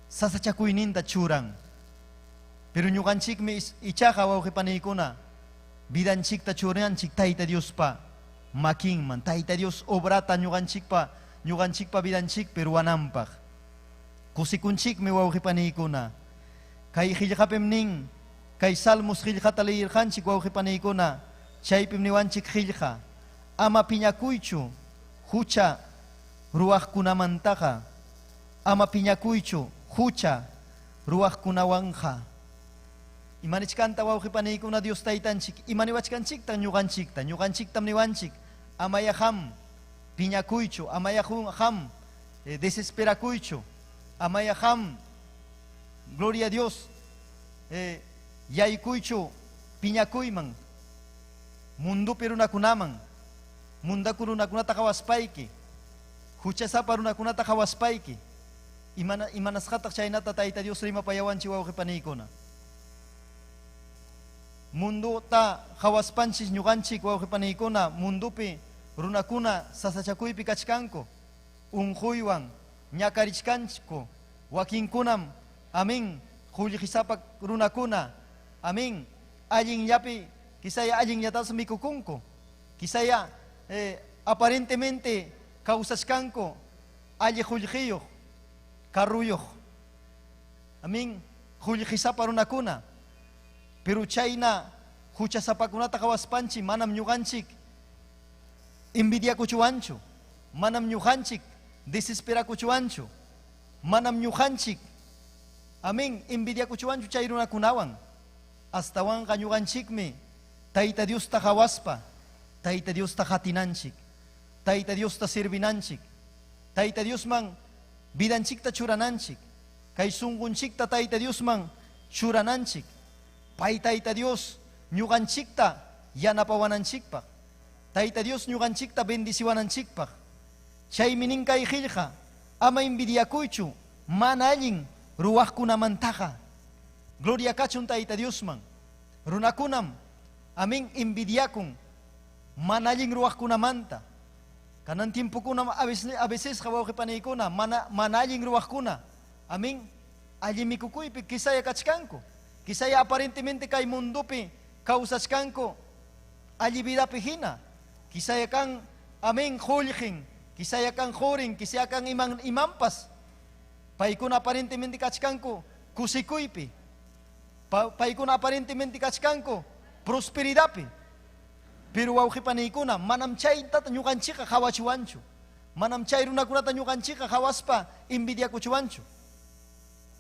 F: sasachakuyninta churan. Pero ñuqanchikmi ichaqa wawqipaniykuna vidanchikta churanchik Tayta Diospa makinman, Tayta Dios obrata ñuqanchikpa vidanchikpi ruwananpaq. Kusikunchikmi wawqipaniykuna. Kay qillqapim nin, kay Salmos qillqata leyirqanchik wawqipaniykuna, chaypim niwanchik qillqa, ama piñakuychu hucha ruwaqkunamantaqa, ama piñakuychu hucha ruwaqkunawanqa. Imanichkanta wawqipaniykuna Dios taytanchik, imaniwachkanchiktan ñuqanchikta, ñuqanchiktam niwanchik, amaya ham piñakuychu, amaya ham desesperakuychu, amaya ham, gloria a Dios, yaykuychu piñakuyman, mundupi runakunaman, mundaku runakunata qawaspayki, huchasapa runakunata qawaspayki, imanasqataq chaynata Tayta Dios rimapayawanchik wawqipaniykuna. Munduta qawaspanchis ñuqanchik wawqipaniykuna, mundupi runakuna sasachakuypi kachkanku, unquywan ñakarichkanku, wakinkunam, amén, qullqisapa runakuna, amén, allinllapi, quizaya allinllatas mikukunku, quizaya aparentemente kawsachkanku, alli qullqiyuq, carruyuq, amén, qullqisapa runakuna, pero chayna huchasapakunata qawaspanchik manam ñuqanchik envidiakuchuwanchu, manam ñuqanchik desesperakuchuwanchu, manam ñuqanchik, amén, envidiakuchuwanchu chay runakunawan. Astawanqa ñuqanchikmi Tayta Diosta qawaspa, Tayta Diosta qatinanchik, Tayta Diosta servinanchik, Tayta Diosman vidanchikta churananchik, kay sunqunchikta Tayta Diosman churananchik, pay Tayta Dios ñuqanchikta yanapawananchikpaq, Tayta Dios ñuqanchikta bendiciwananchikpaq. Chaymi nin kay qillqa, ama envidiakuychu mana allin ruwaqkunamantaqa. Gloria kachun Tayta Diosman. Runakunam, amén, envidiakun mana allin ruwaqkunamanta. Kanan tiempokunam a veces wawqipaniykuna mana allin ruwaqkuna, amén, allin mikukuypi quizaya kachkanku, quizaya aparentemente kay mundupi kawsachkanku alli vidapi hina, quizaya kan, amén, qullqin, quizaya kan qurin, quizaya kan imanpas. Paykuna aparentemente kachkanku kusikuypi, paykuna aparentemente kachkanku prosperidapi. Pero wawqipaniykuna manam chaytata ñuqanchikqa qawachiwanchu, manam chay runakunata ñuqanchikqa qawaspa envidiakuchiwanchu.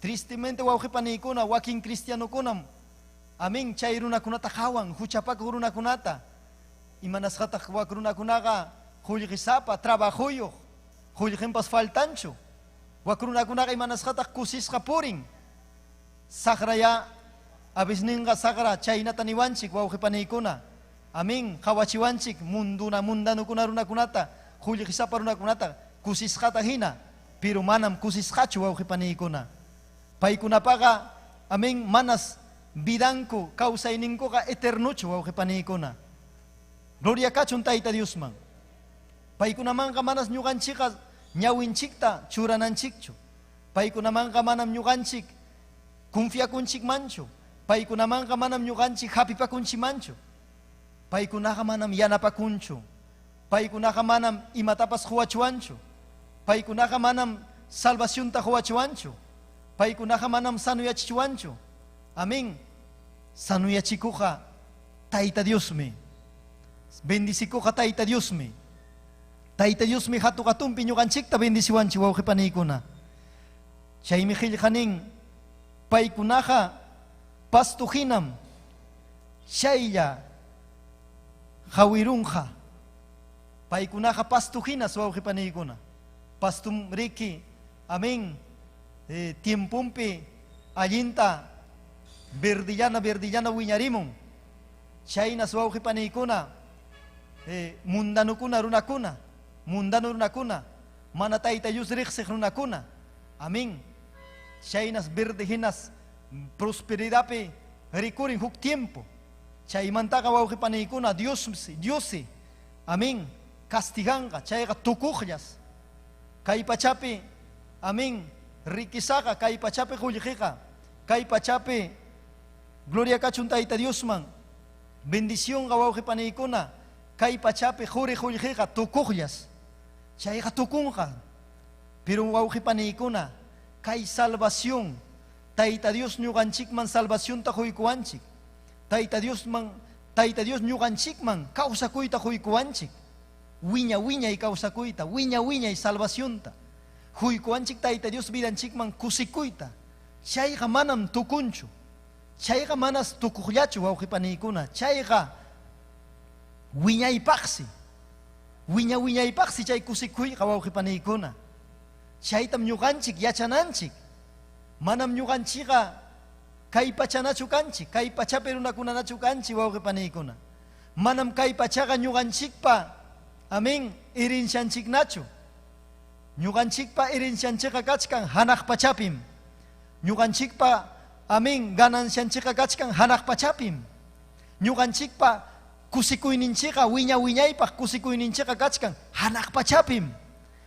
F: Tristemente wawqipaniykuna wakin cristianokunam, amén, chay runakunata qawan, huchapakuq runakunata. Imanasqataq wak runakunaqa qullqisapa, trabajuyuq, qullqinpas faltanchu. Wak runakunaqa imanasqataq kusisqa purin. Saqraya, abisninqa saqra chaynata niwanchik wawqipaniykuna. Amén, qawachiwanchik munduna mundanukuna runakunata, qullqisapa runakunata kusisqata hina, pero manam kusisqachu wawqipaniykuna. Paykunapaqa, amén, manas vidanku kawsayninkuqa eternuchu wawqipaniykuna. Gloria kachun Tayta Diosman. Paykunamanqa manas ñuqanchikqa ñawinchikta churananchikchu. Paykunamanqa manam ñuqanchik confiakunchikmanchu. Paykunamanqa manam ñuqanchik hapipakunchikmanchu. Paykunaqa manam yanapakunchu. Paykunaqa manam imatapas huwachuwanchu. Paykunaqa manam salvacionta huwachuwanchu. Paykunaqa manam sanuyachichuwanchu. Amén. Sanuyachikuqa Tayta Diosmi. Bendicikuqa Tayta Diosmi. Tayta Diosmi hatu hatunpi ñuqanchikta bendiciwanchik wawqi paniykuna. Chaymi qillqanin paykunaqa pasto hinam chaylla hawirunqa. Paykunaqa pasto hinas wawqi paniykuna. Pastum riki, amén, tiempompi allinta verdillana verdillana wiñarimun. Chaynas wawqi paniykuna, mundanukuna runakuna, mundano runakuna, mana Tayta Dios riqsiq runakuna, amén. Chaynas verde hinas prosperidapi rikurin huk tiempo. Chaymantaqa wawqi paniykuna, Dios, Dios, amén, castiganqa, chayqa tukuqllas. Kay pachapi, amén, riquisaqa, kay pachapi qullqiqa, kay pachapi gloria kachun Tayta Diosman, bendicionqa wawqi paniykuna, kay pachapi quri qullqiqa tukuqllas. Chayqa tukunqa. Pero wawqi paniykuna, kay salvación, Tayta Dios ñuqanchikman salvacionta quykuwanchik. Tayta Diosman, Tayta Dios ñuqanchikman kawsakuyta quykuwanchik. Wiña wiñay kawsakuyta, wiña wiñay salvacionta. Quykuwanchik Tayta Dios vidanchikman kusikuyta. Chayqa manam tukunchu. Chayqa manas tukuqllachu wawqi paniykuna. Chayqa wiñaypaqsi. Wiña wiñaypaqsi chay kusikuyqa wawqi paniykuna. Chaytam ñuqanchik yachananchik. Manam ñuqanchikqa kay pachanachu kanchik, kay pachapi runakunanachu kanchik wawqi paniykuna. Manam kay pachaqa ñuqanchikpa, amén, herencianchiknachu. Ñuqanchikpa herencianchikqa kachkan hanaq pachapim. Ñuqanchikpa, amén, ganancianchikqa kachkan hanaq pachapim. Ñuqanchikpa kusikuyninchikqa wiña wiñaypaq kusikuyninchikqa kachkan hanaq pachapim.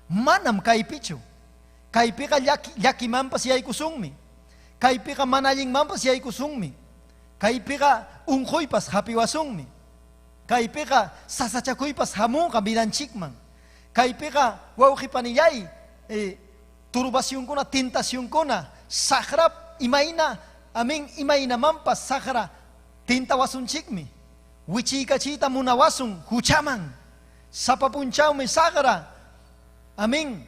F: Manam kaypichu. Kaypiqa llakimanpas yaykusunmi. Kaypiqa mana allinmanpas yaykusunmi. Kaypiqa unquypas hapiwasunmi. Kaypiqa sasachakuypas hamunqa vidanchikman. Kaypiqa wawqi panillay, turbacionkuna, tentacionkuna, saqra imayna, amén, imaynamanpas saqra tentawasunchikmi. Wichiykachiyta munawasun huchaman. Sapa punchawmi saqra, amén,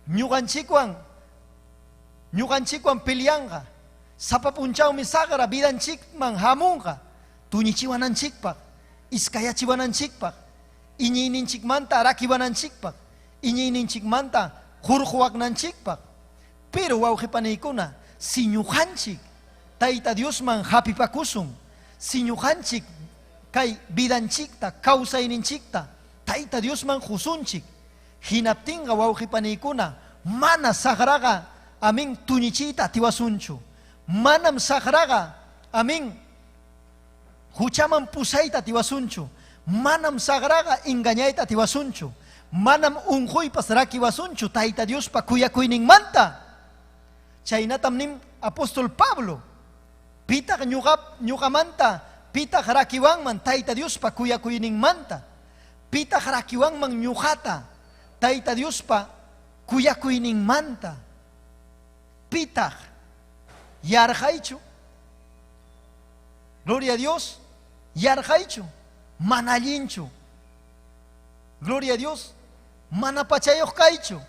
F: ñuqanchikwan, ñuqanchikwan peleanqa. Sapa punchawmi saqra vidanchikman hamunqa, tuñichiwananchikpaq, iskayachiwananchikpaq, iñiyninchikmanta rakiwananchikpaq, iñiyninchikmanta hurquwaqnanchikpaq. Pero wawqi paniykuna, si ñuqanchik Tayta Diosman hapipakusun, si ñuqanchik kay vidanchikta, kawsayninchikta Tayta Diosman husunchik, hinaptinqa wawqi paniykuna, mana saqraqa, amén, tuñichiyta atiwasunchu. Manam saqraqa, amén, huchaman pusayta atiwasunchu. Manam saqraqa engañayta atiwasunchu. Manam unquypas rakiwasunchu Tayta Diospa kuyakuyninmanta. Chaynatam nin apóstol Pablo. Pitaq ñuqamanta, pitaq rakiwanman Tayta Diospa kuyakuyninmanta. Pitaq rakiwanman ñuqata Tayta Diospa kuyakuyninmanta. Pitaq yarqaychu. Gloria a Dios, yarqaychu, mana allinchu. Gloria a Dios, mana pachayuq kaychu.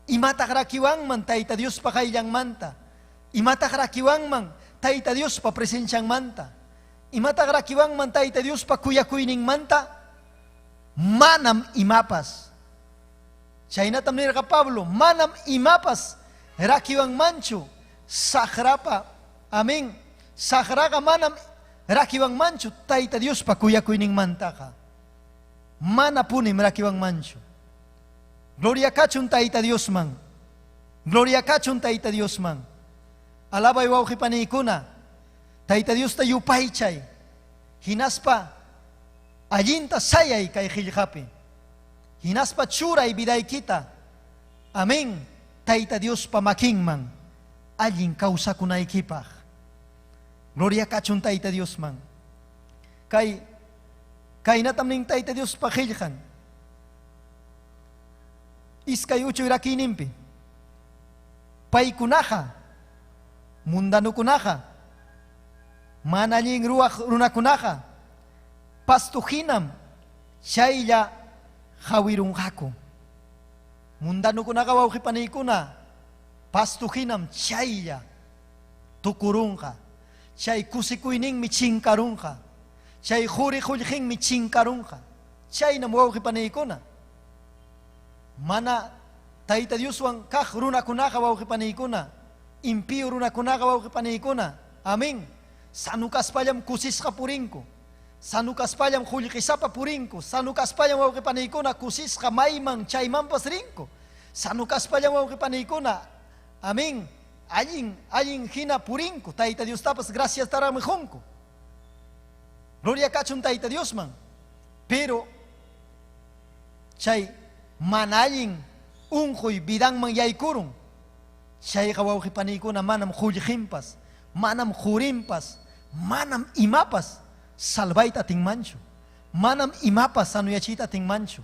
F: Imataq rakiwanman Tayta Diospa qayllanmanta. Imataq rakiwanman Tayta Diospa presencianmanta. Imataq rakiwanman Tayta Diospa kuyakuyninmanta. Manam imapas. Chaynatam nirqa Pablo, manam imapas rakiwanmanchu saqrapa, amén, saqraqa manam rakiwanmanchu Tayta Diospa kuyakuyninmantaqa. Manapunim rakiwanmanchu. Gloria kachun Tayta Diosman. Gloria kachun Tayta Diosman. Alabay wawqi paniykuna, Tayta Diosta yupaychay, hinaspa allinta sayay kay qillqapi. Hinaspa churay vidaykita, amén, Tayta Diospa makinman allin kawsakunaykipaq. Gloria kachun Tayta Diosman. Kay kaynatam nin Tayta Diospa qillqan. Iskay uchuy rakiyninpi. Paykunaqa Mundanukunaqa, mana allin ruwaq runakunaqa, pasto hinam chaylla hawirunqaku. Mundanukunaqa wawqipaniykuna, pasto hinam chaylla tukurunqa. Chay kusikuyninmi chinkarunqa. Chay quri qullqinmi chinkarunqa. Chaynam wawqipaniykuna. Mana Tayta Dioswan kaq runakunaqa wawqipaniykuna, impío runakunaqa wawqipaniykuna. Amén. Sano kaspallam kusisqa purinku. Sano kaspallam qullqisapa purinku. Sano kaspallam wawqipaniykuna kusisqa mayman chaymanpas rinku. Sano kaspallam wawqipaniykuna. Amén. Allin, allin hina purinku. Tayta Diostapas graciastaraqmi qunku. Gloria kachun Tayta Diosman. Pero chay mana allin unquy vidanman yaykurun. Chayqa wawqipaniykuna manam qullqinpas, manam qurinpas, manam imapas salvayta atinmanchu. Manam imapas sanuyachiyta atinmanchu.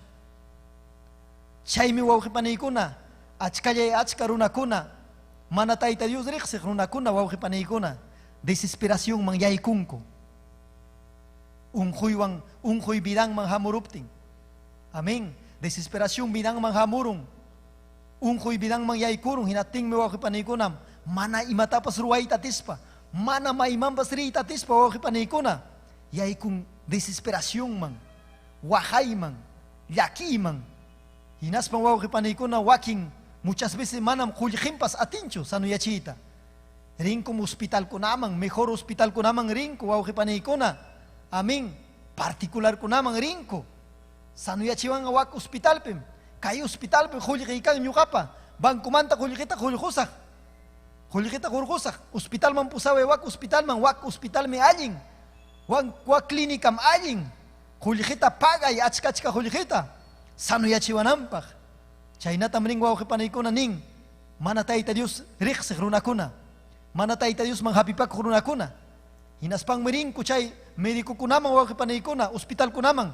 F: Chaymi wawqipaniykuna, achkallay achka runakuna, mana Tayta Dios riqsiq runakuna wawqipaniykuna, desesperacionman yaykunku. Unquywan, unquy vidanman hamuruptin. Amén. Desesperación vidanman hamurun. Unquy vidanman yaykurun. Hinaptinmi wawqipaniykuna mana imatapas ruwayta atispa, mana maymanpas riyta atispa wawqipaniykuna yaykun desesperacionman, waqayman, llakiyman. Hinaspan wawqipaniykuna wakin muchas veces manam qullqinpas atinchu sanuyachiyta. Rinkum hospitalkunaman, mejor hospitalkunaman rinku wawqipaniykuna. Amén. Particularkunaman rinku. Sanuyachiwanqa wak hospitalpim. Kay hospitalpi qullqiy kan ñuqapa. Bancomanta qullqita qullqusaq. Qullqita qurqusaq. Hospitalman pusaway wak hospitalman, wak hospitalmi allin. Wak clínicam allin. Qullqita pagay, achka achka qullqita. Sanuyachiwananpaq. Chaynatam rin wawqipaniykuna nin, mana Tayta Dios riqsiq runakuna, mana Tayta Diosman hapipakuq runakuna. Hinaspanmi rinku chay médicokunaman wawqipaniykuna, hospitalkunaman.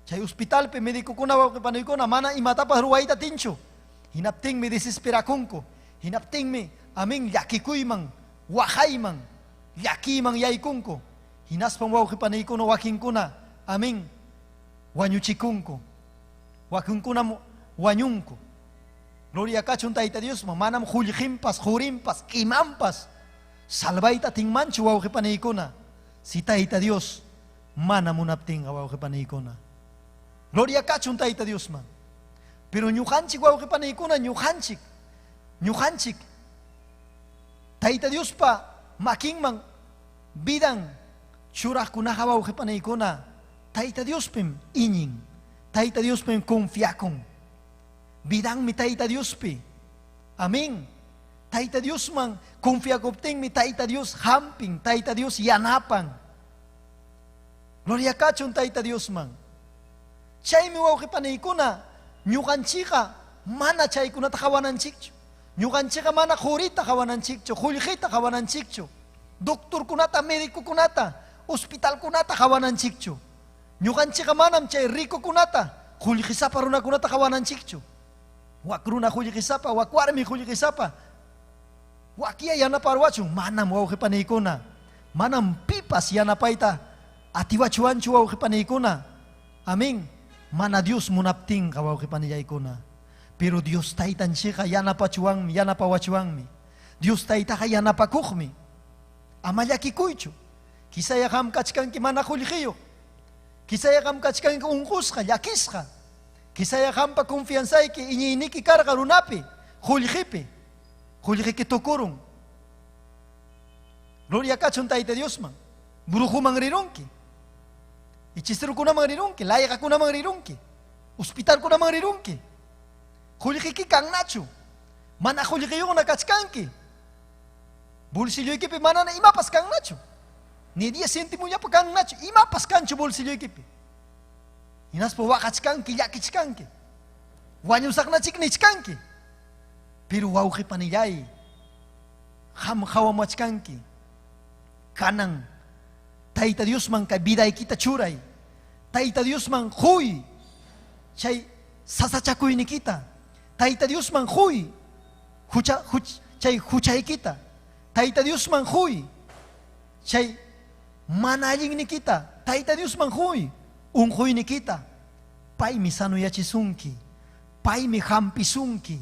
F: Chay hospitalpi médicokuna wawqipaniykuna mana imatapas ruwayta atinchu. Hinaptinmi desesperakunku. Hinaptinmi, amén, llakikuyman, waqayman, llakiyman yaykunku. Hinaspam wawqipaniykuna wakinkuna, amén, wañuchikunku. Wakinkunam wañunku. Gloria kachun Tayta Diosman, manam qullqinpas, qurinpas, imanpas salvayta atinmanchu wawqipaniykuna, si Tayta Dios mana munaptinqa wawqipaniykuna. Gloria kachun Tayta Diosman. Pero ñuqanchik wawqipaniykuna, ñuqanchik, ñuqanchik Tayta Diospa makinman vidan churaqkunaqa wawqipaniykuna, Tayta Diospim iñin, Tayta Diospim confiakun. Vidanmi Tayta Diospi. Amén. Tayta Diosman confiakuptinmi Tayta Dios hampin, Tayta Dios yanapan. Gloria kachun Tayta Diosman. Chaymi wawqipaniykuna, ñuqanchikqa mana chaykunata qawananchikchu. Ñuqanchikqa mana qurita qawananchikchu, qullqita qawananchikchu, doctorkunata, médicokunata, hospitalkunata qawananchikchu. Ñuqanchikqa manam chay ricokunata, qullqisapa runakunata qawananchikchu. Wak runa qullqisapa, wak warmi qullqisapa, wakiya yanaparwachun, manam wawqipaniykuna, manam pipas yanapayta atiwachuwanchu wawqipaniykuna. Amén. Mana Dios munaptinqa wawqipanillaykuna. Pero Dios Taytanchikqa yanapachuwanmi, yanapawachuwanmi. Dios Taytaqa yanapakuqmi. Ama llakikuychu. Quizaya qam kachkanki mana qullqiyuq. Quizaya qam kachkanki unqusqa, llakisqa. Quizaya qampa confianzayki iñiyniki karqa runapi, qullqipi. Qullqiki tukurun. Gloria kachun Tayta Diosman. Brujuman rirunki. Hechicerokunaman rirunki, layqakunaman rirunki, hospitalkunaman rirunki. Qullqiki kannachu. Mana qullqiyuqna kachkanki. Bolsilloykipi manana imapas kannachu. Ni 10 céntimollapa kannachu, imapas kanchu bolsilloykipi. Hinaspa waqachkanki, llakichkanki. Wañusaqnachik nichkanki. Pero wawqipanillay, qam qawamachkanki. Kanan Tayta Diosman kay vidaykita churay. Tayta Diosman quy chay sasachakuynikita. Tayta Diosman quy chay huchaykita. Tayta Diosman huy. Chay mana allinnikita Tayta Diosman huy. Unquynikita. Paymi sanoyachisunki. Paymi hampisunki.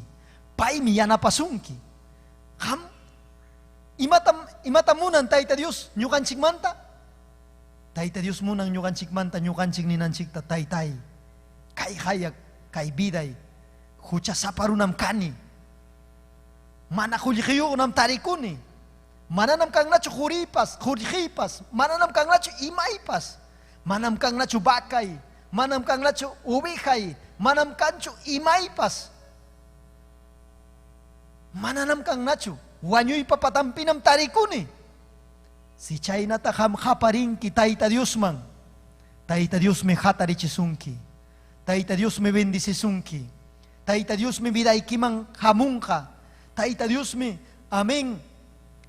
F: Paymi yanapasunki. Qam imatam imatam munan Tayta Dios ñuqanchikmanta? Tayta Dios munan ñuqanchikmanta ñuqanchik ninanchikta taytay. Kay hayak, kay viday, huchasapa runam kani. Mana qullqiyuqnam tarikuni. Mananam kannachu quripas, qullqipas, mananam kannachu imaypas. Manam kannachu vacay, manam kannachu ovejay, manam kanchu imaypas. Mananam kannachu, wañuypa patampinam tarikuni. Si chaynata qam qaparinki Tayta Diosman, Tayta Diosmi hatarichisunki. Tayta Diosmi bendicisunki. Tayta Diosmi vidaykiman hamunqa. Tayta Diosmi, amén,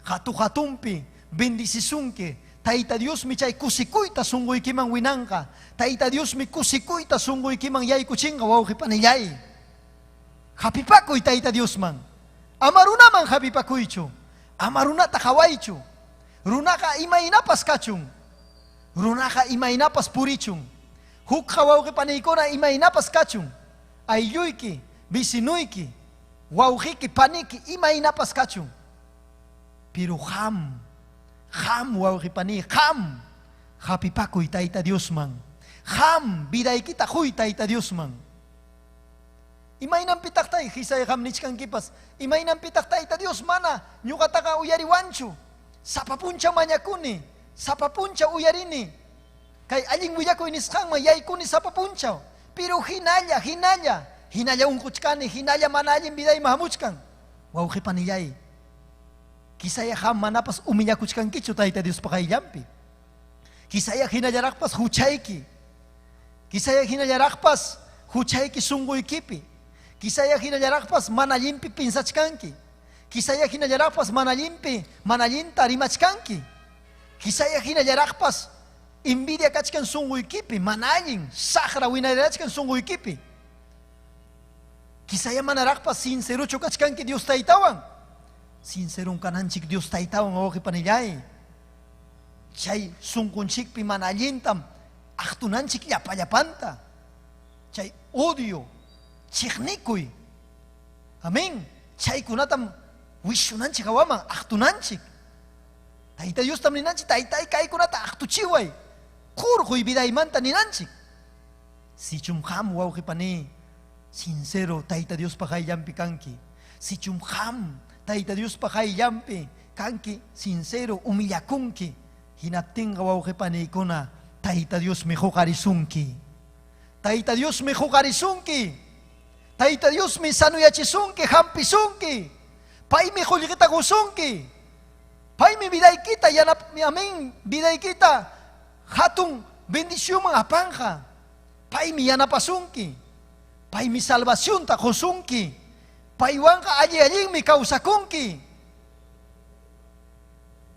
F: hatu hatumpi bendicisunki. Tayta Diosmi chay kusikuyta sunquykiman winanqa. Tayta Diosmi kusikuyta sunquykiman yaykuchinqa wawqi panillay. Hapipakuy Tayta Diosman. Ama runaman hapipakuychu. Ama runata qawaychu. Runaqa imaynapas kachun. Runaqa imaynapas purichun. Hukqa wawqi paniykuna imaynapas kachun. Aylluyki, vecinuyki, wawqiki, paniki imaynapas kachun. Pero qam, qam wawqi pani, qam hapipakuy Tayta Diosman. Qam vidaykita huy Tayta Diosman. Imaynanpitaq tay hisay qam nichkankipas? Imaynanpitaq Tayta Dios mana ñuqataqa uyariwanchu? Sapa punchaw mañakuni, sapa punchaw uyarini. Kay allin willakuy nisqanman yaykuni sapa punchaw. Pero hinalla, hinalla, hinalla unquchkani, hinalla mana allin vidayman hamuchkan. Wawqi panillay, quizaya qam manapas humillakuchkankichu Tayta Diospa qayllanpi. Quizaya hinallaraqpas huchayki. Quizaya hinallaraqpas huchayki sunquykipi. Quizaya hinallaraqpas mana allinpi pinsachkanki. Quizaya hinallaraqpas mana allinpi, mana allinta rimachkanki. Quizaya hinallaraqpas envidia kachkan sunquykipi, mana allin, saqra winarachkan sunquykipi. Quizaya manaraqpas sincerochu kachkanki Dios Taytawan. Sinceron kananchik Dios Taytawan wawqi panillay. Chay sunqunchikpi mana allintam aqtunanchik llapa-llapanta. Chay odio, chiqnikuy. Amén. Chaykunatam wishunanchik hawaman aqtunanchik. Tayta Diostam ninanchik, taytay kaykunata aqtuchiway. Qurquy vidaymanta ninanchik. Sichum qam wawqi pani, sincero Tayta Diospa qayllanpi kanki. Sichum qam Tayta Diospa qayllanpi kanki, sincero humillakunki. Hinaptinqa wawqi paniykuna, Tayta Diosmi huqarisunki. Tayta Diosmi huqarisunki. Tayta Diosmi sanoyachisunki, hampisunki. Paymi qullqita qusunki. Paymi vidaykita yanap, amén, vidaykita hatun bendicionman apanja. Paymi yanapasunki. Paymi salvacionta qusunki. Paywanqa alli allinmi kawsakunki.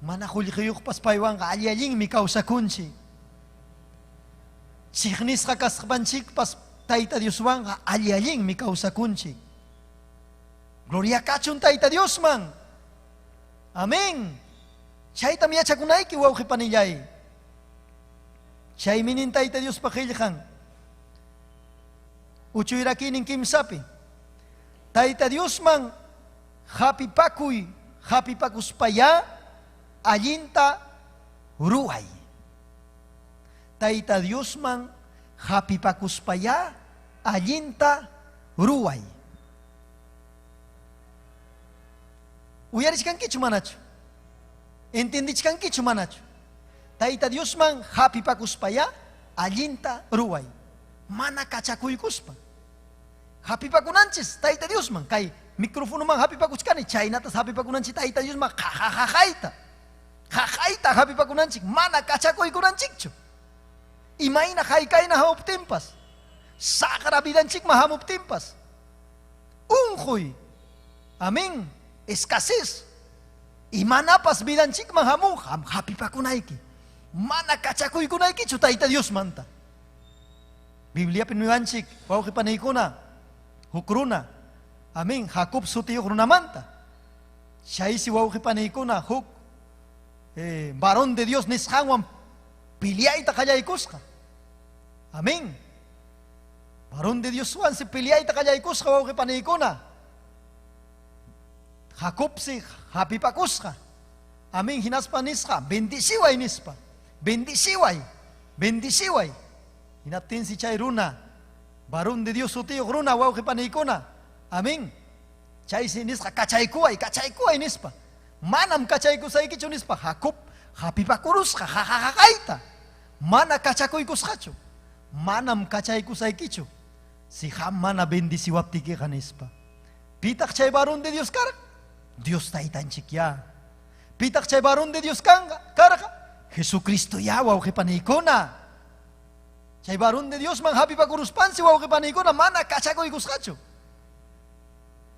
F: Mana qullqiyuqpas paywanqa alli allinmi kawsakunchik. Chiqnisqa kasqanchikpas Tayta Dioswanqa alli allinmi kawsakunchik. Gloria kachun Tayta Diosman. Amén. Chaytam yachakunayki wawqi panillay. Chaymi nin Tayta Diospa qillqan. Uchuyrakinin kimsapi. Tayta Diosman hapipakuy, hapipakuspayá allinta ruway. Tayta Diosman hapipakuspayá allinta ruway. Uyarichkankichu manachu? Entendichkankichu manachu? Tayta Diosman hapipakuspayá allinta ruway. Mana kachakuykuspa. Hapipakunanchis Tayta Diosman. Kay microfonoman hapipakuchkani, chaynatas hapipakunanchis Tayta Diosman qaqaqaqayta. Qaqayta hapipakunanchik, mana kachakuykunanchikchu. Imayna haykayna hamuptinpas, saqra vidanchikman hamuptinpas, unquy, amén, escasez, imanapas vidanchikman hamun, hapipakunayki. Mana kachakuykunaykichu Tayta Diosmanta. Bibliapi niwanchik, wawqi paniykuna, huk runa, amén, Jacob sutiyuq runamanta. Chaysi wawqipaniykuna huk varón de Dios nisqanwan peleayta qallaykusqa. Amén. Varón de Dioswansi peleayta qallaykusqa wawqipaniykuna. Jacobsi hapipakusqa. Amén. Hinaspa nisqa, bendiciway nispa. Bendiciway. Bendiciway. Hinaptinsi chay runa, varón de Dios sutiyuq runa wawqipaniykuna. Amén. Chaysi nisqa, kachaykuway, kachaykuway nispa. Manam kachaykusaykichu nispa. Jacob hapipakurusqa, jajajajayta. Mana kachakuykusqachu. Manam kachaykusaykichu. Si qam mana bendiciwaptikiqa nispa. Pitaq chay varón de Dios karqa? Dios taytanchik ya. Pitaq chay varón de Dios kanqa karqa? Jesucristo ya wawqipaniykuna. Chay varón de Diosman hapipakuruspansi wawqipaniykuna mana kachakuykusqachu.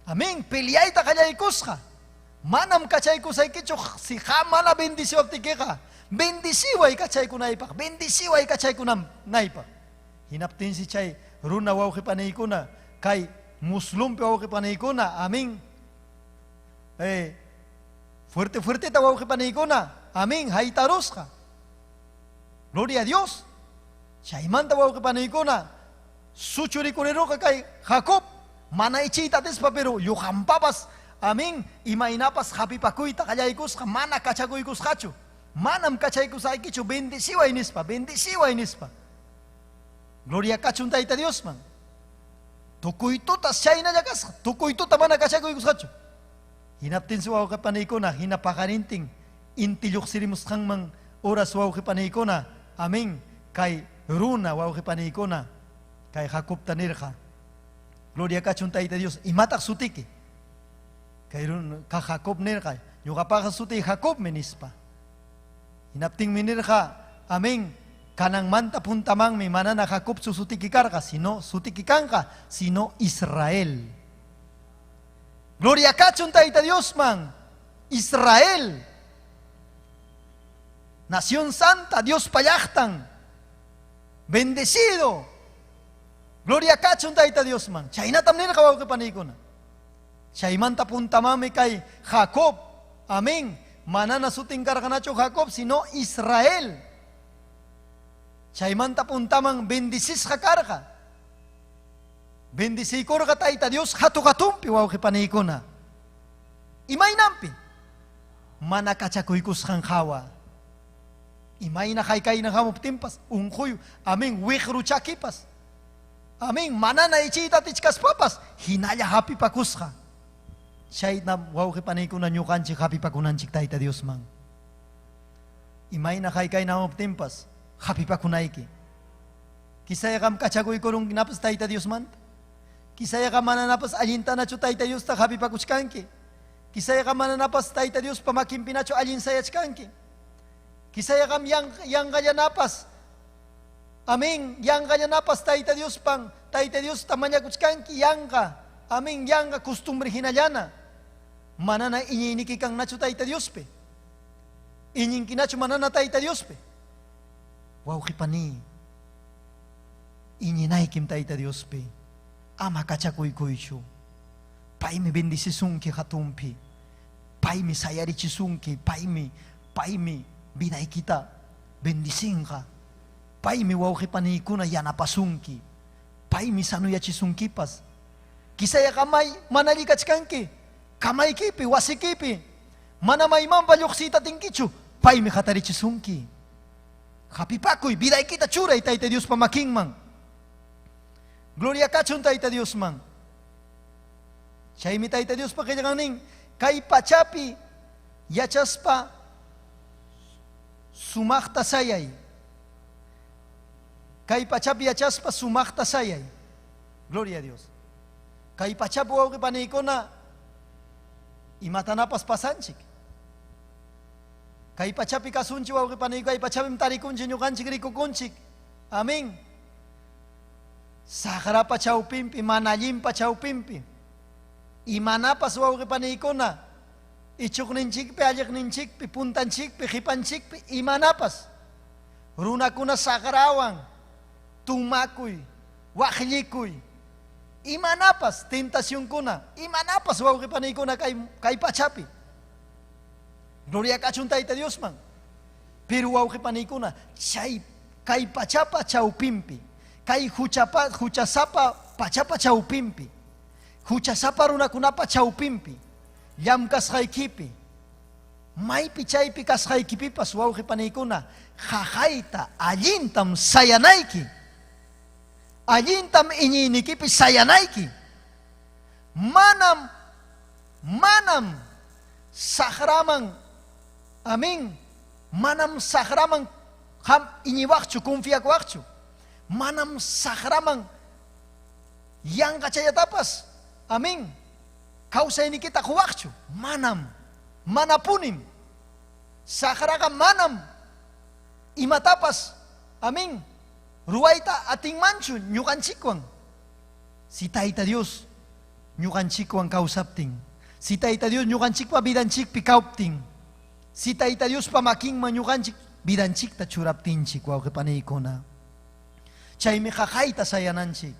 F: Amén. Peleayta qallaykusqa. Manam kachaykusaykichu si qam mana bendiciwaptikiqa. Bendiciway kachaykunaypaq, bendiciway kachaykunaypaq. Hinaptinsi chay runa wawqipaniykuna, kay muslumpi wawqipaniykuna, amén. Fuerte fuerteta wawqipaniykuna, amén, haytarusqa. Gloria a Dios. Chaymanta wawqipaniykuna, suchurikuriruqa kay Jacob, mana ichiyta atispa, pero yuqampapas, amén, imaynapas hapipakuyta qallaykusqa, mana kachakuykusqachu. Manam kachaykusaykichu, bendiciway nispa, bendiciway nispa. Gloria kachun Tayta Diosman. Tukuy tutas chaynalla kasqa, tukuy tuta mana kachakuykusqachu. Hinaptinsi wawqipaniykuna, hina paqarintin inti lluqsirimusqanman horas wawqipaniykuna, amén, kay runa wawqipaniykuna, kay Jacobta nirqa. Gloria kachun Tayta Dios, imataq sutiki? Kay runa, ka Jacob nirqa, ñuqapaqa sutiy Jacobmi nispa. Hinaptinmi nirqa, amén, kananmanta puntamanmi manana Jacobchu sutiki karqa, sino sutiki kanqa, sino Israel. Gloria kachun Tayta Diosman, Israel. Nación santa, Dios pallaqtan. Bendecido. Gloria kachun Tayta Diosman. Chaynatam nirqa wawqipaniykuna. Chaymanta puntamanmi kay Jacob, amén, manana sutin karqanachu Jacob, sino Israel. Chaymanta puntaman bendicisqa karqa. Bendiciykurqa Tayta Dios hatu-hatunpi wawqipaniykuna. Imaynanpi? Mana kachakuykusqan hawa. Imayna haykayna hamuptinpas, unquy, amén, wiqru chakipas. Amén, manana ichiyta atichkaspapas, hinalla hapipakusqa. Chaynam wawqipaniykuna ñuqanchik hapipakunanchik Tayta Diosman. Imayna haykayna hamuptinpas, hapipakunayki. Quizayqam kachakuykurunnapas Tayta Diosmanta. Quizayqa mananapas allintanachu Tayta Diosta hapipakuchkanki. Quizayqa mananapas Tayta Diospa makinpinachu allin sayachkanki. Quizayqam yanqallanapas, amén, yanqallanapas Tayta Diospan, Tayta Diosta mañakuchkanki yanqa, amén, yanqa costumbre hinallana. Manana iñiyniki kannachu Tayta Diospi. Iñinkinachu manana Tayta Diospi. Wawqipani, iñinaykim Tayta Diospi. Ama kachakuykuychu. Paymi bendicisunki hatunpi. Paymi sayarichisunki, paymi, paymi vidaykita bendicinqa. Paymi wawqipaniykuna yanapasunki. Paymi sanuyachisunkipas. Quizayqa may mana allikachkanki, kamaykipi, wasikipi, mana maymanpa lluqsiyta atinkichu, paymi hatarichisunki. Hapipakuy, vidaykita churay Tayta Diospa makinman. Gloria kachun Tayta Diosman. Chaymi Tayta Diospa qillqannin kay pachapi yachaspa sumaqta sayay. Kay pachapi yachaspa sumaqta sayay. Gloria a Dios. Kay pachapi wawqipaniykuna imatanapas pasanchik. Kay pachapi kasunchik wawqipaniyku, kay pachapim tarikunchik ñuqanchik rikukunchik. Amén. Saqrapa chawpinpi, mana allinpa chawpinpi. Imanapas wawqipaniykuna ichuqninchikpi, alliqninchikpi, puntanchikpi, qipanchikpi, imanapas. Runakuna saqrawan, tumakuy, waqllikuy, imanapas tentacionkuna, imanapas wawqipaniykuna kay pachapi. Gloria kachun Tayta Diosman. Pero wawqi paniykuna, chay kay pachapa chawpinpi, kay huchapa huchasapa pachapa chawpinpi, huchasapa runakunapa chawpinpi, llamkasqaykipi, maypi chaypi kasqaykipipas wawqi paniykuna, qaqayta allintam sayanayki. Allintam iñiynikipi sayanayki. Manam manam saqraman amén, manam saqraman qam iñiwaqchu, confiakuwaqchu. Manam saqraman yanqachallatapas amén, kawsaynikita quwaqchu. Manam, manapunim. Saqraqa manam imatapas amén, ruwayta atinmanchu ñuqanchikwan. Si Tayta Dios ñuqanchikwan kawsaptin, si Tayta Dios ñuqanchikpa vidanchikpi kawptin, si Tayta Diospa makinman ñuqanchik vidanchikta churaptinchik, wawqi paniykuna. Chaymi qaqayta sayananchik.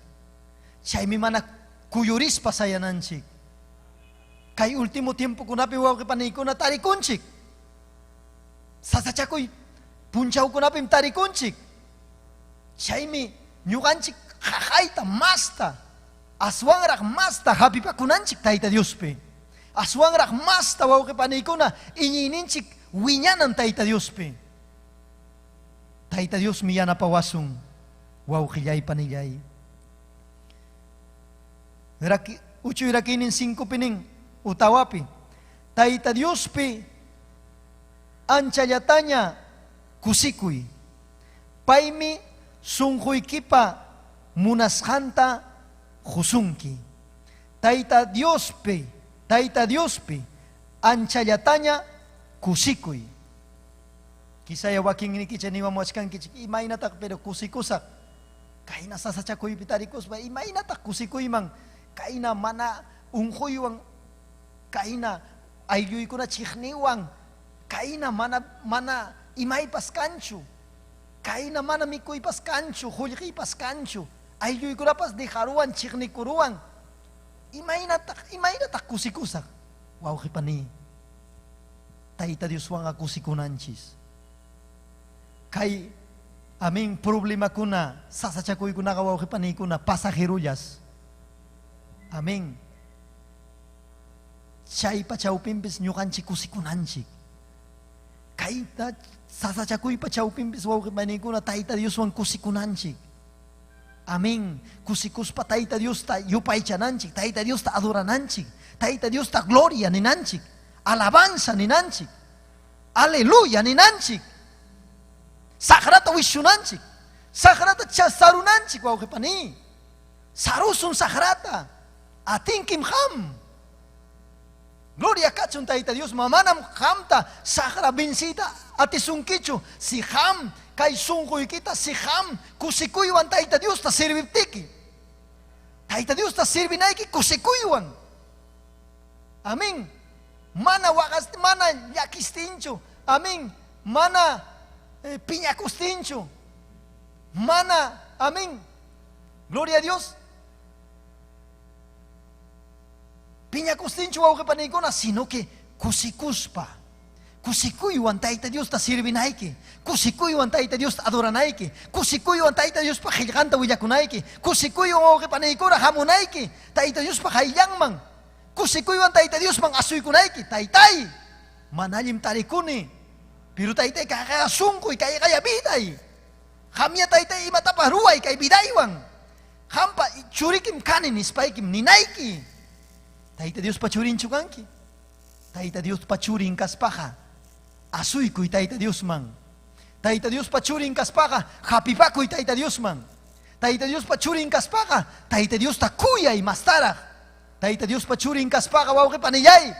F: Chaymi mana kuyurispa sayananchik. Kay último tiempokunapi wawqi paniykuna tarikunchik. Sasachakuy punchawkunapim tarikunchik. Chaymi ñuqanchik qaqayta masta, aswanraq masta hapipakunanchik Tayta Diospi. Aswanraq masta wawqi paniykuna iñiyninchik wiñanan Tayta Diospi. Tayta Diosmi yanapawasun, wawqillay panillay. Raki, uchuy rakiynin 5pi nin, utawapi. Tayta Diospi anchallataña kusikuy. Paymi sunquykipa munasqanta qusunki. Tayta Diospi, Tayta Diospi anchallataña kusikuy. Quizaya wakinnikichik niwamuwachkankichik, imaynataq pero kusikusaq? Kayna sasachakuypi tarikuspa, imaynataq kusikuyman? Kayna mana unquywan, kayna aylluykuna chiqniwan, kayna mana mana imaypas kanchu, kayna mana mikuypas kanchu, qullqiypas kanchu, aylluykunapas dejaruwan, chiqnikuruwan. Imaynataq, imaynataq kusikusaq? Wawqi pani, Tayta Dioswanqa kusikunanchis. Kay, amén, problemakuna, sasachakuykunaqa wawqi paniykuna, pasajerullas. Amén. Chaypa chawpinpis ñuqanchik kusikunanchik. Kayta sasachakuypa chawpinpis wawqi paniykuna Tayta Dioswan kusikunanchik. Amén. Kusikuspa Tayta Diosta yupaychananchik, Tayta Diosta adorananchik, Tayta Diosta gloria ninanchik, alabanza ninanchik, aleluya ninanchik. Saqrata wishunanchik, saqrata sarunanchik wawqi pani. Sarusun saqrata. Atinkim qam. Gloria kachun Tayta Dios, manam qamta saqra venciyta atisunkichu si qam kay sunquykita si qam kusikuywan Tayta Diosta sirviptiki. Tayta Diosta sirvinayki kusikuywan. Amén. Mana waqas, mana llakistinchu. Amén. Mana piñakustinchu. Mana, amén. Gloria a Dios. Piñakustinchu wawqi paniykuna, sino que kusikuspa, kusikuywan Tayta Diosta sirvinayki, kusikuywan Tayta Diosta adoranayki, kusikuywan Tayta Diospa qillqanta willakunayki, kusikuywan wawqi paniykuna hamunayki, Tayta Diospa qayllanman, kusikuywan Tayta Diosman asuykunayki, Taytay, mana allim tarikuni, pero Taytay kayqaya sunquy, kayqaya viday, qamya Taytay imatapas ruway kay vidaywan, qampa churikim kani nispaykim ninayki. Tayta Diospa churinchu kanki? Tayta Diospa churin kaspaqa asuykuy Tayta Diosman. Tayta Diospa churin kaspaqa hapipakuy Tayta Diosman. Tayta Diospa churin kaspaqa Tayta Diosta kuyay mastaraq. Tayta Diospa churin kaspaqa wawqi panillay,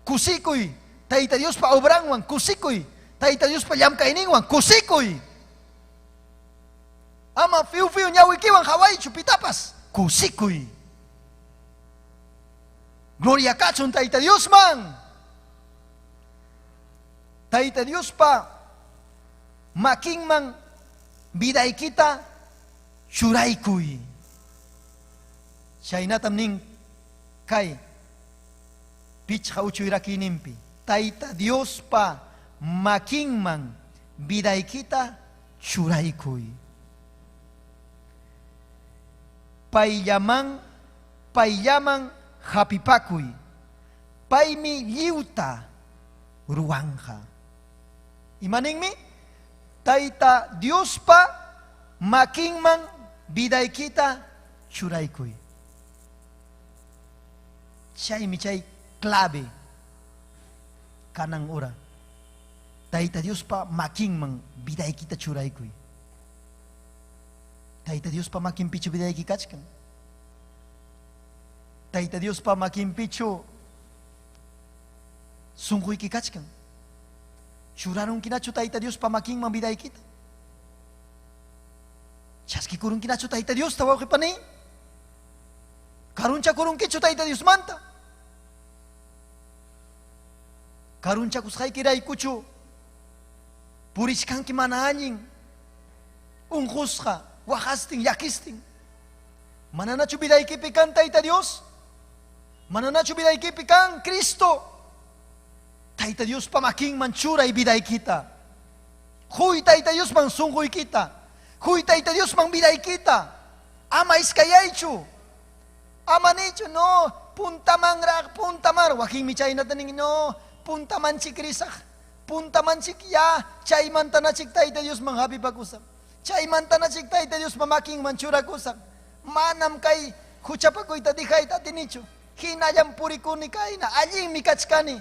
F: kusikuy Tayta Diospa obranwan, kusikuy Tayta Diospa llamkayninwan, kusikuy. Ama fiu fiu ñawikiwan hawaychu pitapas, kusikuy. Gloria kachun Tayta Diosman. Tayta Diospa makinman vidaykita churaykuy. Chaynatam nin kay pichqa uchuy rakiyninpi. Tayta Diospa makinman vidaykita churaykuy. Payllaman payllaman hapipakuy. Paymi lliwta ruwanqa. Imaninmi? Tayta Diospa makinman vidaykita churaykuy. Chaymi chay clave kanan hora. Tayta Diospa makinman vidaykita churaykuy. Tayta Diospa makinpichu vidayki kachkan. Tayta Diospa makinpichu sunquyki kachkan. Churarunkinachu Tayta Diospa makinman vidaykita? Chaskikurunkinachu Tayta Diosta wawqi pani? Karunchakurunkichu Tayta Diosmanta? Karunchakusqaykiraykuchu purichkanki mana allin unqusqa waqastin llakistin. Mananachu vidaykipi kan Tayta Dios? Mananachu vidaykipi kan Cristo? Tayta Diospa makinman churay vidaykita. Huy Tayta Diosman sunquykita. Huy Tayta Diosman vidaykita. Ama iskayaychu. Ama nichu, no, puntamanraq, puntaman. Wakinmi chaynata nin, no, puntamanchik risaq. Puntamanchik ya, chaymantanachik Tayta Diosman hapipakusaq. Chaymantanachik Tayta Diospa makinman churakusaq. Manam kay huchapakuyta dejayta atinichu. Hinallam purikuni kayna, allinmi kachkani.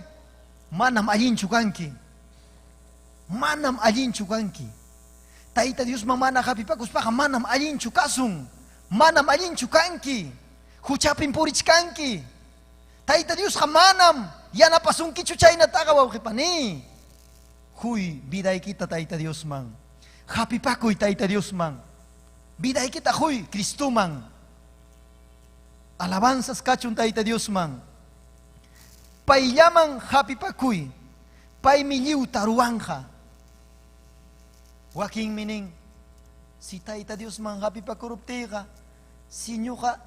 F: Manam allinchu kanki. Manam allinchu kanki. Tayta Diosman mana hapipakuspaqa manam allinchu kasun. Manam allinchu kanki. Huchapin purichkanki. Tayta Diosqa manam yanapasunkichu chaynataqa wawqipani. Huy vidaykita Tayta Diosman. Hapipakuy Tayta Diosman. Vidaykita huy Cristoman. Alabanzas kachun Tayta Diosman. Payllaman hapipakuy. Paymi lliwta ruwanja. Wakinmi nin, si Tayta Diosman hapipakuruptiyqa, si ñuqa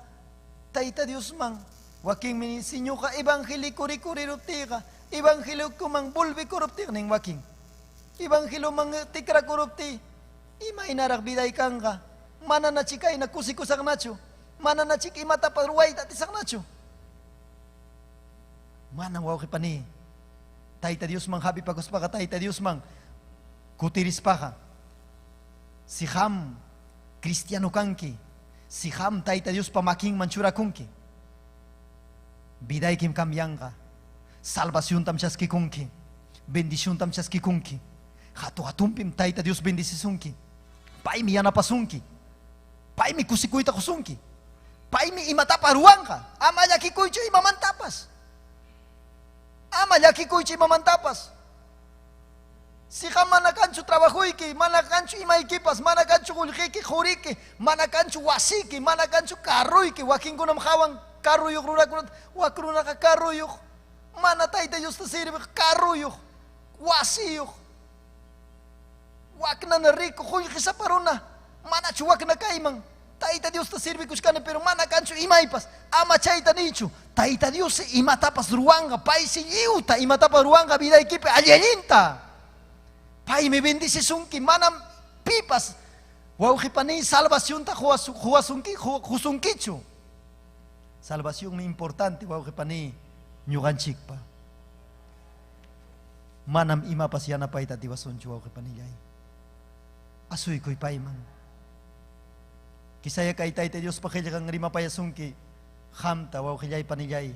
F: Tayta Diosman, wakinmi nin, si ñuqa evangélico rikuriruptiyqa, evangélicoman volvikuruptiyqa nin wakin. Evangelioman tikrakuruptiy, imaynaraq viday kanqa, mananachik kayna kusikusaqnachu, mananachik imatapas ruwayta atisaqnachu. Manam wawqi pani, Tayta Diosman hapipakuspaqa Tayta Diosman kutirispaqa, si qam cristiano kanki, si qam Tayta Diospa makinman churakunki, vidaykim cambianqa, salvaciontam chaskikunki, bendiciontam chaskikunki, hatu hatunpim Tayta Dios bendicisunki, paymi yanapasunki, paymi kusikuyta qusunki, paymi imatapas ruwanqa, ama llakikuychu imamantapas. Ama llakikuychu imamantapas. Si qam mana kanchu trabajuyki, mana kanchu imaykipas, mana kanchu qullqiyki, quriki, mana kanchu wasiki, mana kanchu carruyki, wakinkunam hawan carruyuq runakunata, wak runaqa carruyuq, mana Tayta Diosta sirviq carruyuq, wasiyuq. Waknana rico, qullqisapa runa, manachu wakna kayman. Tayta Diosta sirvikushkani, pero mana kanchu imaypas, ama chayta niychu. Tayta Dios imatapas ruwanqa, paysi lliwta imatapas ruwanqa vidaykipi alli-allinta. Paymi bendicisunki, manam pipas wawqi pani salvacionta quwasunki, qusunkichu. Salvacionmi importante wawqi pani ñuqanchikpa. Manam imapas yanapayta atiwasunchu wawqi panillay. Asuykuy payman. Quizaya kay Tayta Diospa qillqan rimapayasunki qamta wawqillay panillay.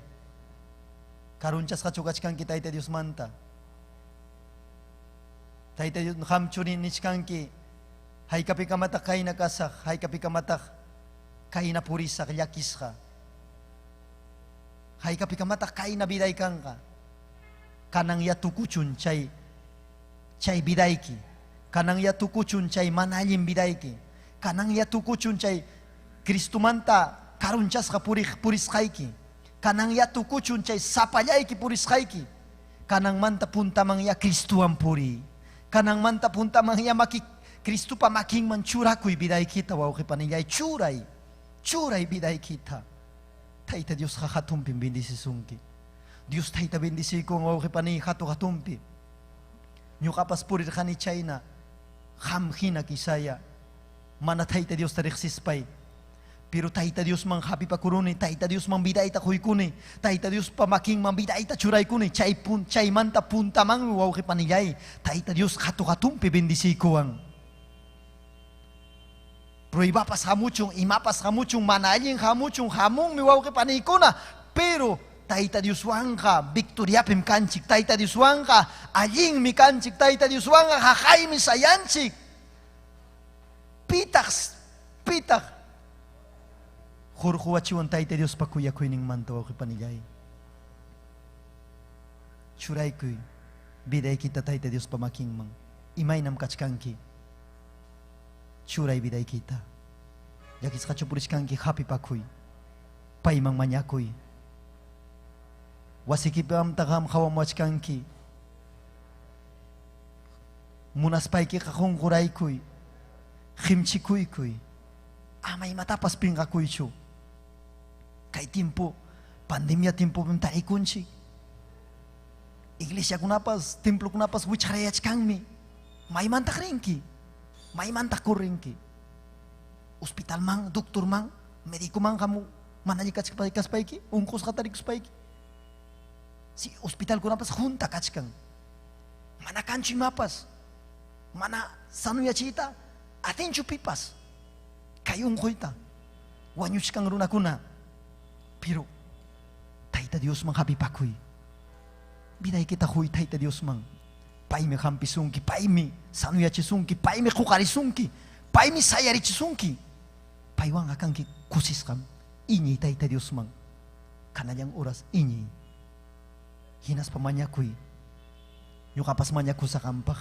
F: Karunchasqachu kachkanki Tayta Diosmanta. Tayta Dios qamchu nichkanki haykapikamataq kayna kasaq, haykapikamataq kayna purisaq llakisqa. Haykapikamataq kayna viday kanqa. Kanan ya tukuchun chay chay vidayki. Kanan ya tukuchun chay mana allin vidayki. Kanan ya tukuchun chay Cristomanta karunchasqa purisqayki. Kanan ya tukuchun chay sapallayki purisqayki. Kananmanta puntaman ya Cristowan puriy. Kananmanta puntaman ya maki Cristopa makinman churakuy vidaykita wawqi panillay, churay, churay vidaykita. Tayta Diosqa hatunpim bendicisunki. Dios tayta bendeciykun wawqi paniy hatu hatunpi. Ñuqapas purirqani chayna qam hina quizaya mana Tayta Diosta riqsispay. Pero Tayta Diosman hapipakuruni, Tayta Diosman vidayta quykuni, Tayta Diospa makinman vidayta churaykuni, chay pun, chaymanta puntamanmi wawqi panillay, Tayta Dios hatu hatunpi bendeciykuwan. Pruebapas hamuchun, imapas hamuchun, mana allin hamuchun, hamunmi wawqi paniykuna, pero Tayta Dioswanqa victoriapim kanchik, Tayta Dioswanqa allinmi kanchik, Tayta Dioswanqa haqaymi sayanchik. Pitaq, pitaq hurquwachiwan Tayta Diospa kuyakuyninmanta wawqi panillay? Churaykuy vidaykita Tayta Diospa makinman. Imaynam kachkanki? Churay vidaykita. Llakisqachu purichkanki? Hapipakuy. Payman mañakuy. Wasikipi qamta qam qawamuwachkanki. Munaspaykiqa qunquraykuy, qimchikuykuy, ama imatapas pinqakuychu. Kay tiempo, pandemia tiempopim tarikunchik. Iglesiakunapas, templokunapas wichqarayachkanmi. Maymantaq rinki? Maymantaq correnki? Hospitalman, doctorman, médicoman hamu mana allin kaspayki, unqusqa tarikuspayki. Si hospitalkunapas junta kachkan. Mana kanchu imapas. Mana sanuyachiyta atinchu pipas. Kay unquyta wañuchkan runakuna. Pero Tayta Diosman hapipakuy. Vidaykita huy Tayta Diosman. Paymi hampisunki, paymi sanuyachisunki, paymi quqarisunki, paymi sayarichisunki. Paywanqa kanki kusisqam. Iñiy Tayta Diosman. Kanallan horas iñiy. Hinaspa mañakuy. Ñuqapas mañakusaq qampaq.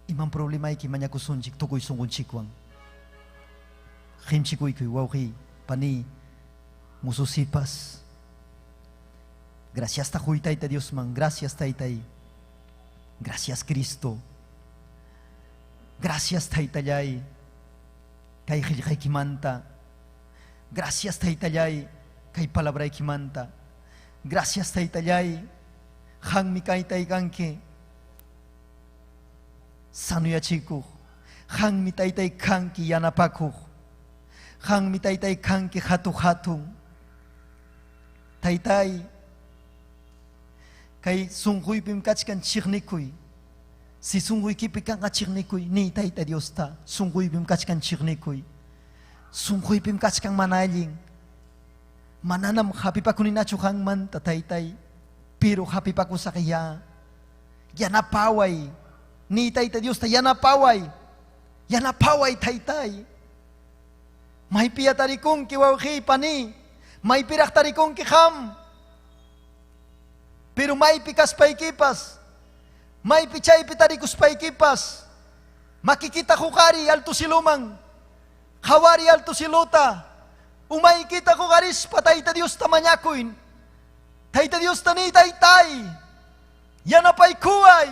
F: Imam problemayki mañakusunchik tukuy sunqunchikwan. Qimchikuykuy wawqiy, paniy, mususipas. Graciasta huy Tayta Diosman. Gracias Taytay. Gracias Cristo. Gracias Taytallay. Kay qillqaykimanta. Gracias Taytallay. Kay palabraykimanta. Gracias Taytallay. Qammi kaytay kanki. Sanuyachikuq. Qammi Taytay kanki yanapakuq. Qammi Taytay kanki hatu hatun. Taytay, kay sunquypim kachkan chiqnikuy. Si sunquykipi kanqa chiqnikuy, niy Tayta Diosta, sunquypim kachkan chiqnikuy. Sunquypim kachkan mana allin. Mananam hapipakuninachu qanmanta, Taytay, pero hapipakusaqyá. Yanapaway. Niy Tayta Diosta, yanapaway. Yanapaway, Taytay. Maypiya tarikunki, wawqiy, pani. Maypiraq tarikunki qam. Pero maypi kaspaykipas, maypi chaypi tarikuspaykipas, makikita huqariy alto ciluman, qhawariy alto ciluta, umaykita huqarispa Tayta Diosta mañakuy. Tayta Diosta niy, Taytay, yanapaykuway.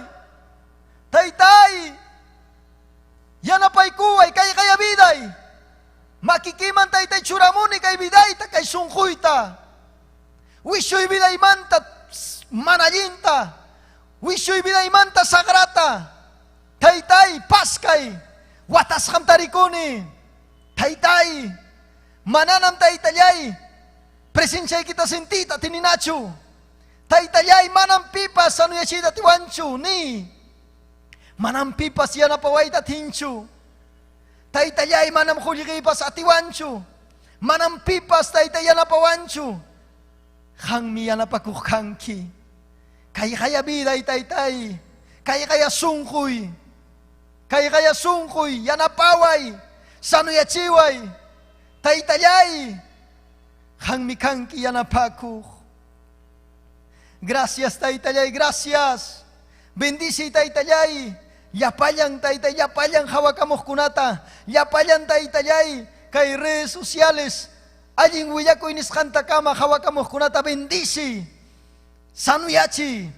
F: Taytay, yanapaykuway, kay kaya viday. Makikiman Taytay churamuni kay vidayta, kay sunquyta. Wishuy vidaymanta mana allinta. Wishuy vidaymanta sagrata. Taytay, paskay. Watasqam tarikuni. Taytay, mananam Taytallay, presenchaykita sentiyta atininachu. Taytallay, manam pipas sanuyachiyta atiwanchu, ni. Manam pipas yanapawayta atinchu. Taytallay, manam qullqiypas atiwanchu. Manam pipas Tayta yanapawanchu. Qammi yanapakuq kanki. Kayqaya viday, Taytay. Kayqaya sunquy. Kayqaya sunquy, yanapaway, sanuyachiway. Taytallay, qammi kanki yanapakuq. Gracias, Taytallay, gracias. Bendice, Taytallay. Llapallan, Taytay, llapallan hawakamuqkunata. Llapallan, Taytallay, kay redes sociales. Allin willakuy nisqantakama hawakamuqkunata bendice. Sanuyachi.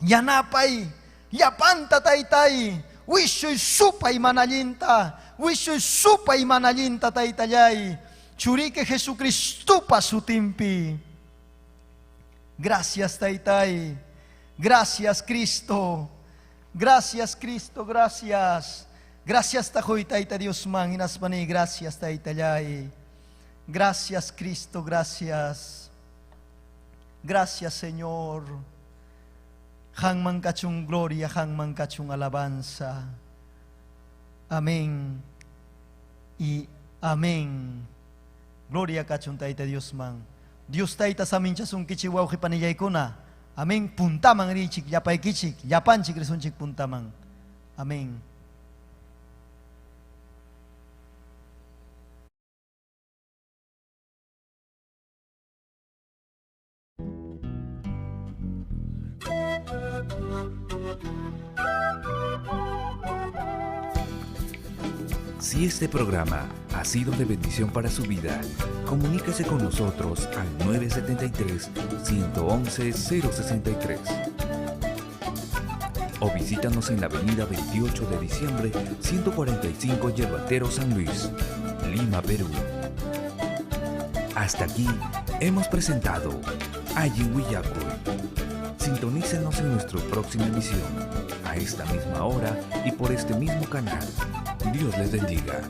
F: Yanapay. Llapanta, Taytay. Wishuy supay mana allinta. Wishuy supay mana allinta, Taytallay. Churiki Jesucristopa sutinpi. Gracias, Taytay. Gracias, Cristo. Gracias, Cristo, gracias. Gracias takoy Tayta Dios man inaspani. Gracias, Taytallay. Gracias, Cristo, gracias. Gracias, Señor. Hangman kachung gloria, hangman kachung alabanza. Amén y amén. Gloria kachun Tayta Dios man. Dios Tayta saminchasun kichik wawqi panillaykuna. Amén. Puntaman richik, llapaykichik, llapanchik risunchik puntaman. Amén.
A: Si este programa ha sido de bendición para su vida, comuníquese con nosotros al 973-111-063. O visítanos en la avenida 28 de diciembre, 145 Yerbatero San Luis, Lima, Perú. Hasta aquí hemos presentado Allin Willakuy. Sintonícenos en nuestra próxima emisión, a esta misma hora y por este mismo canal. Dios les bendiga.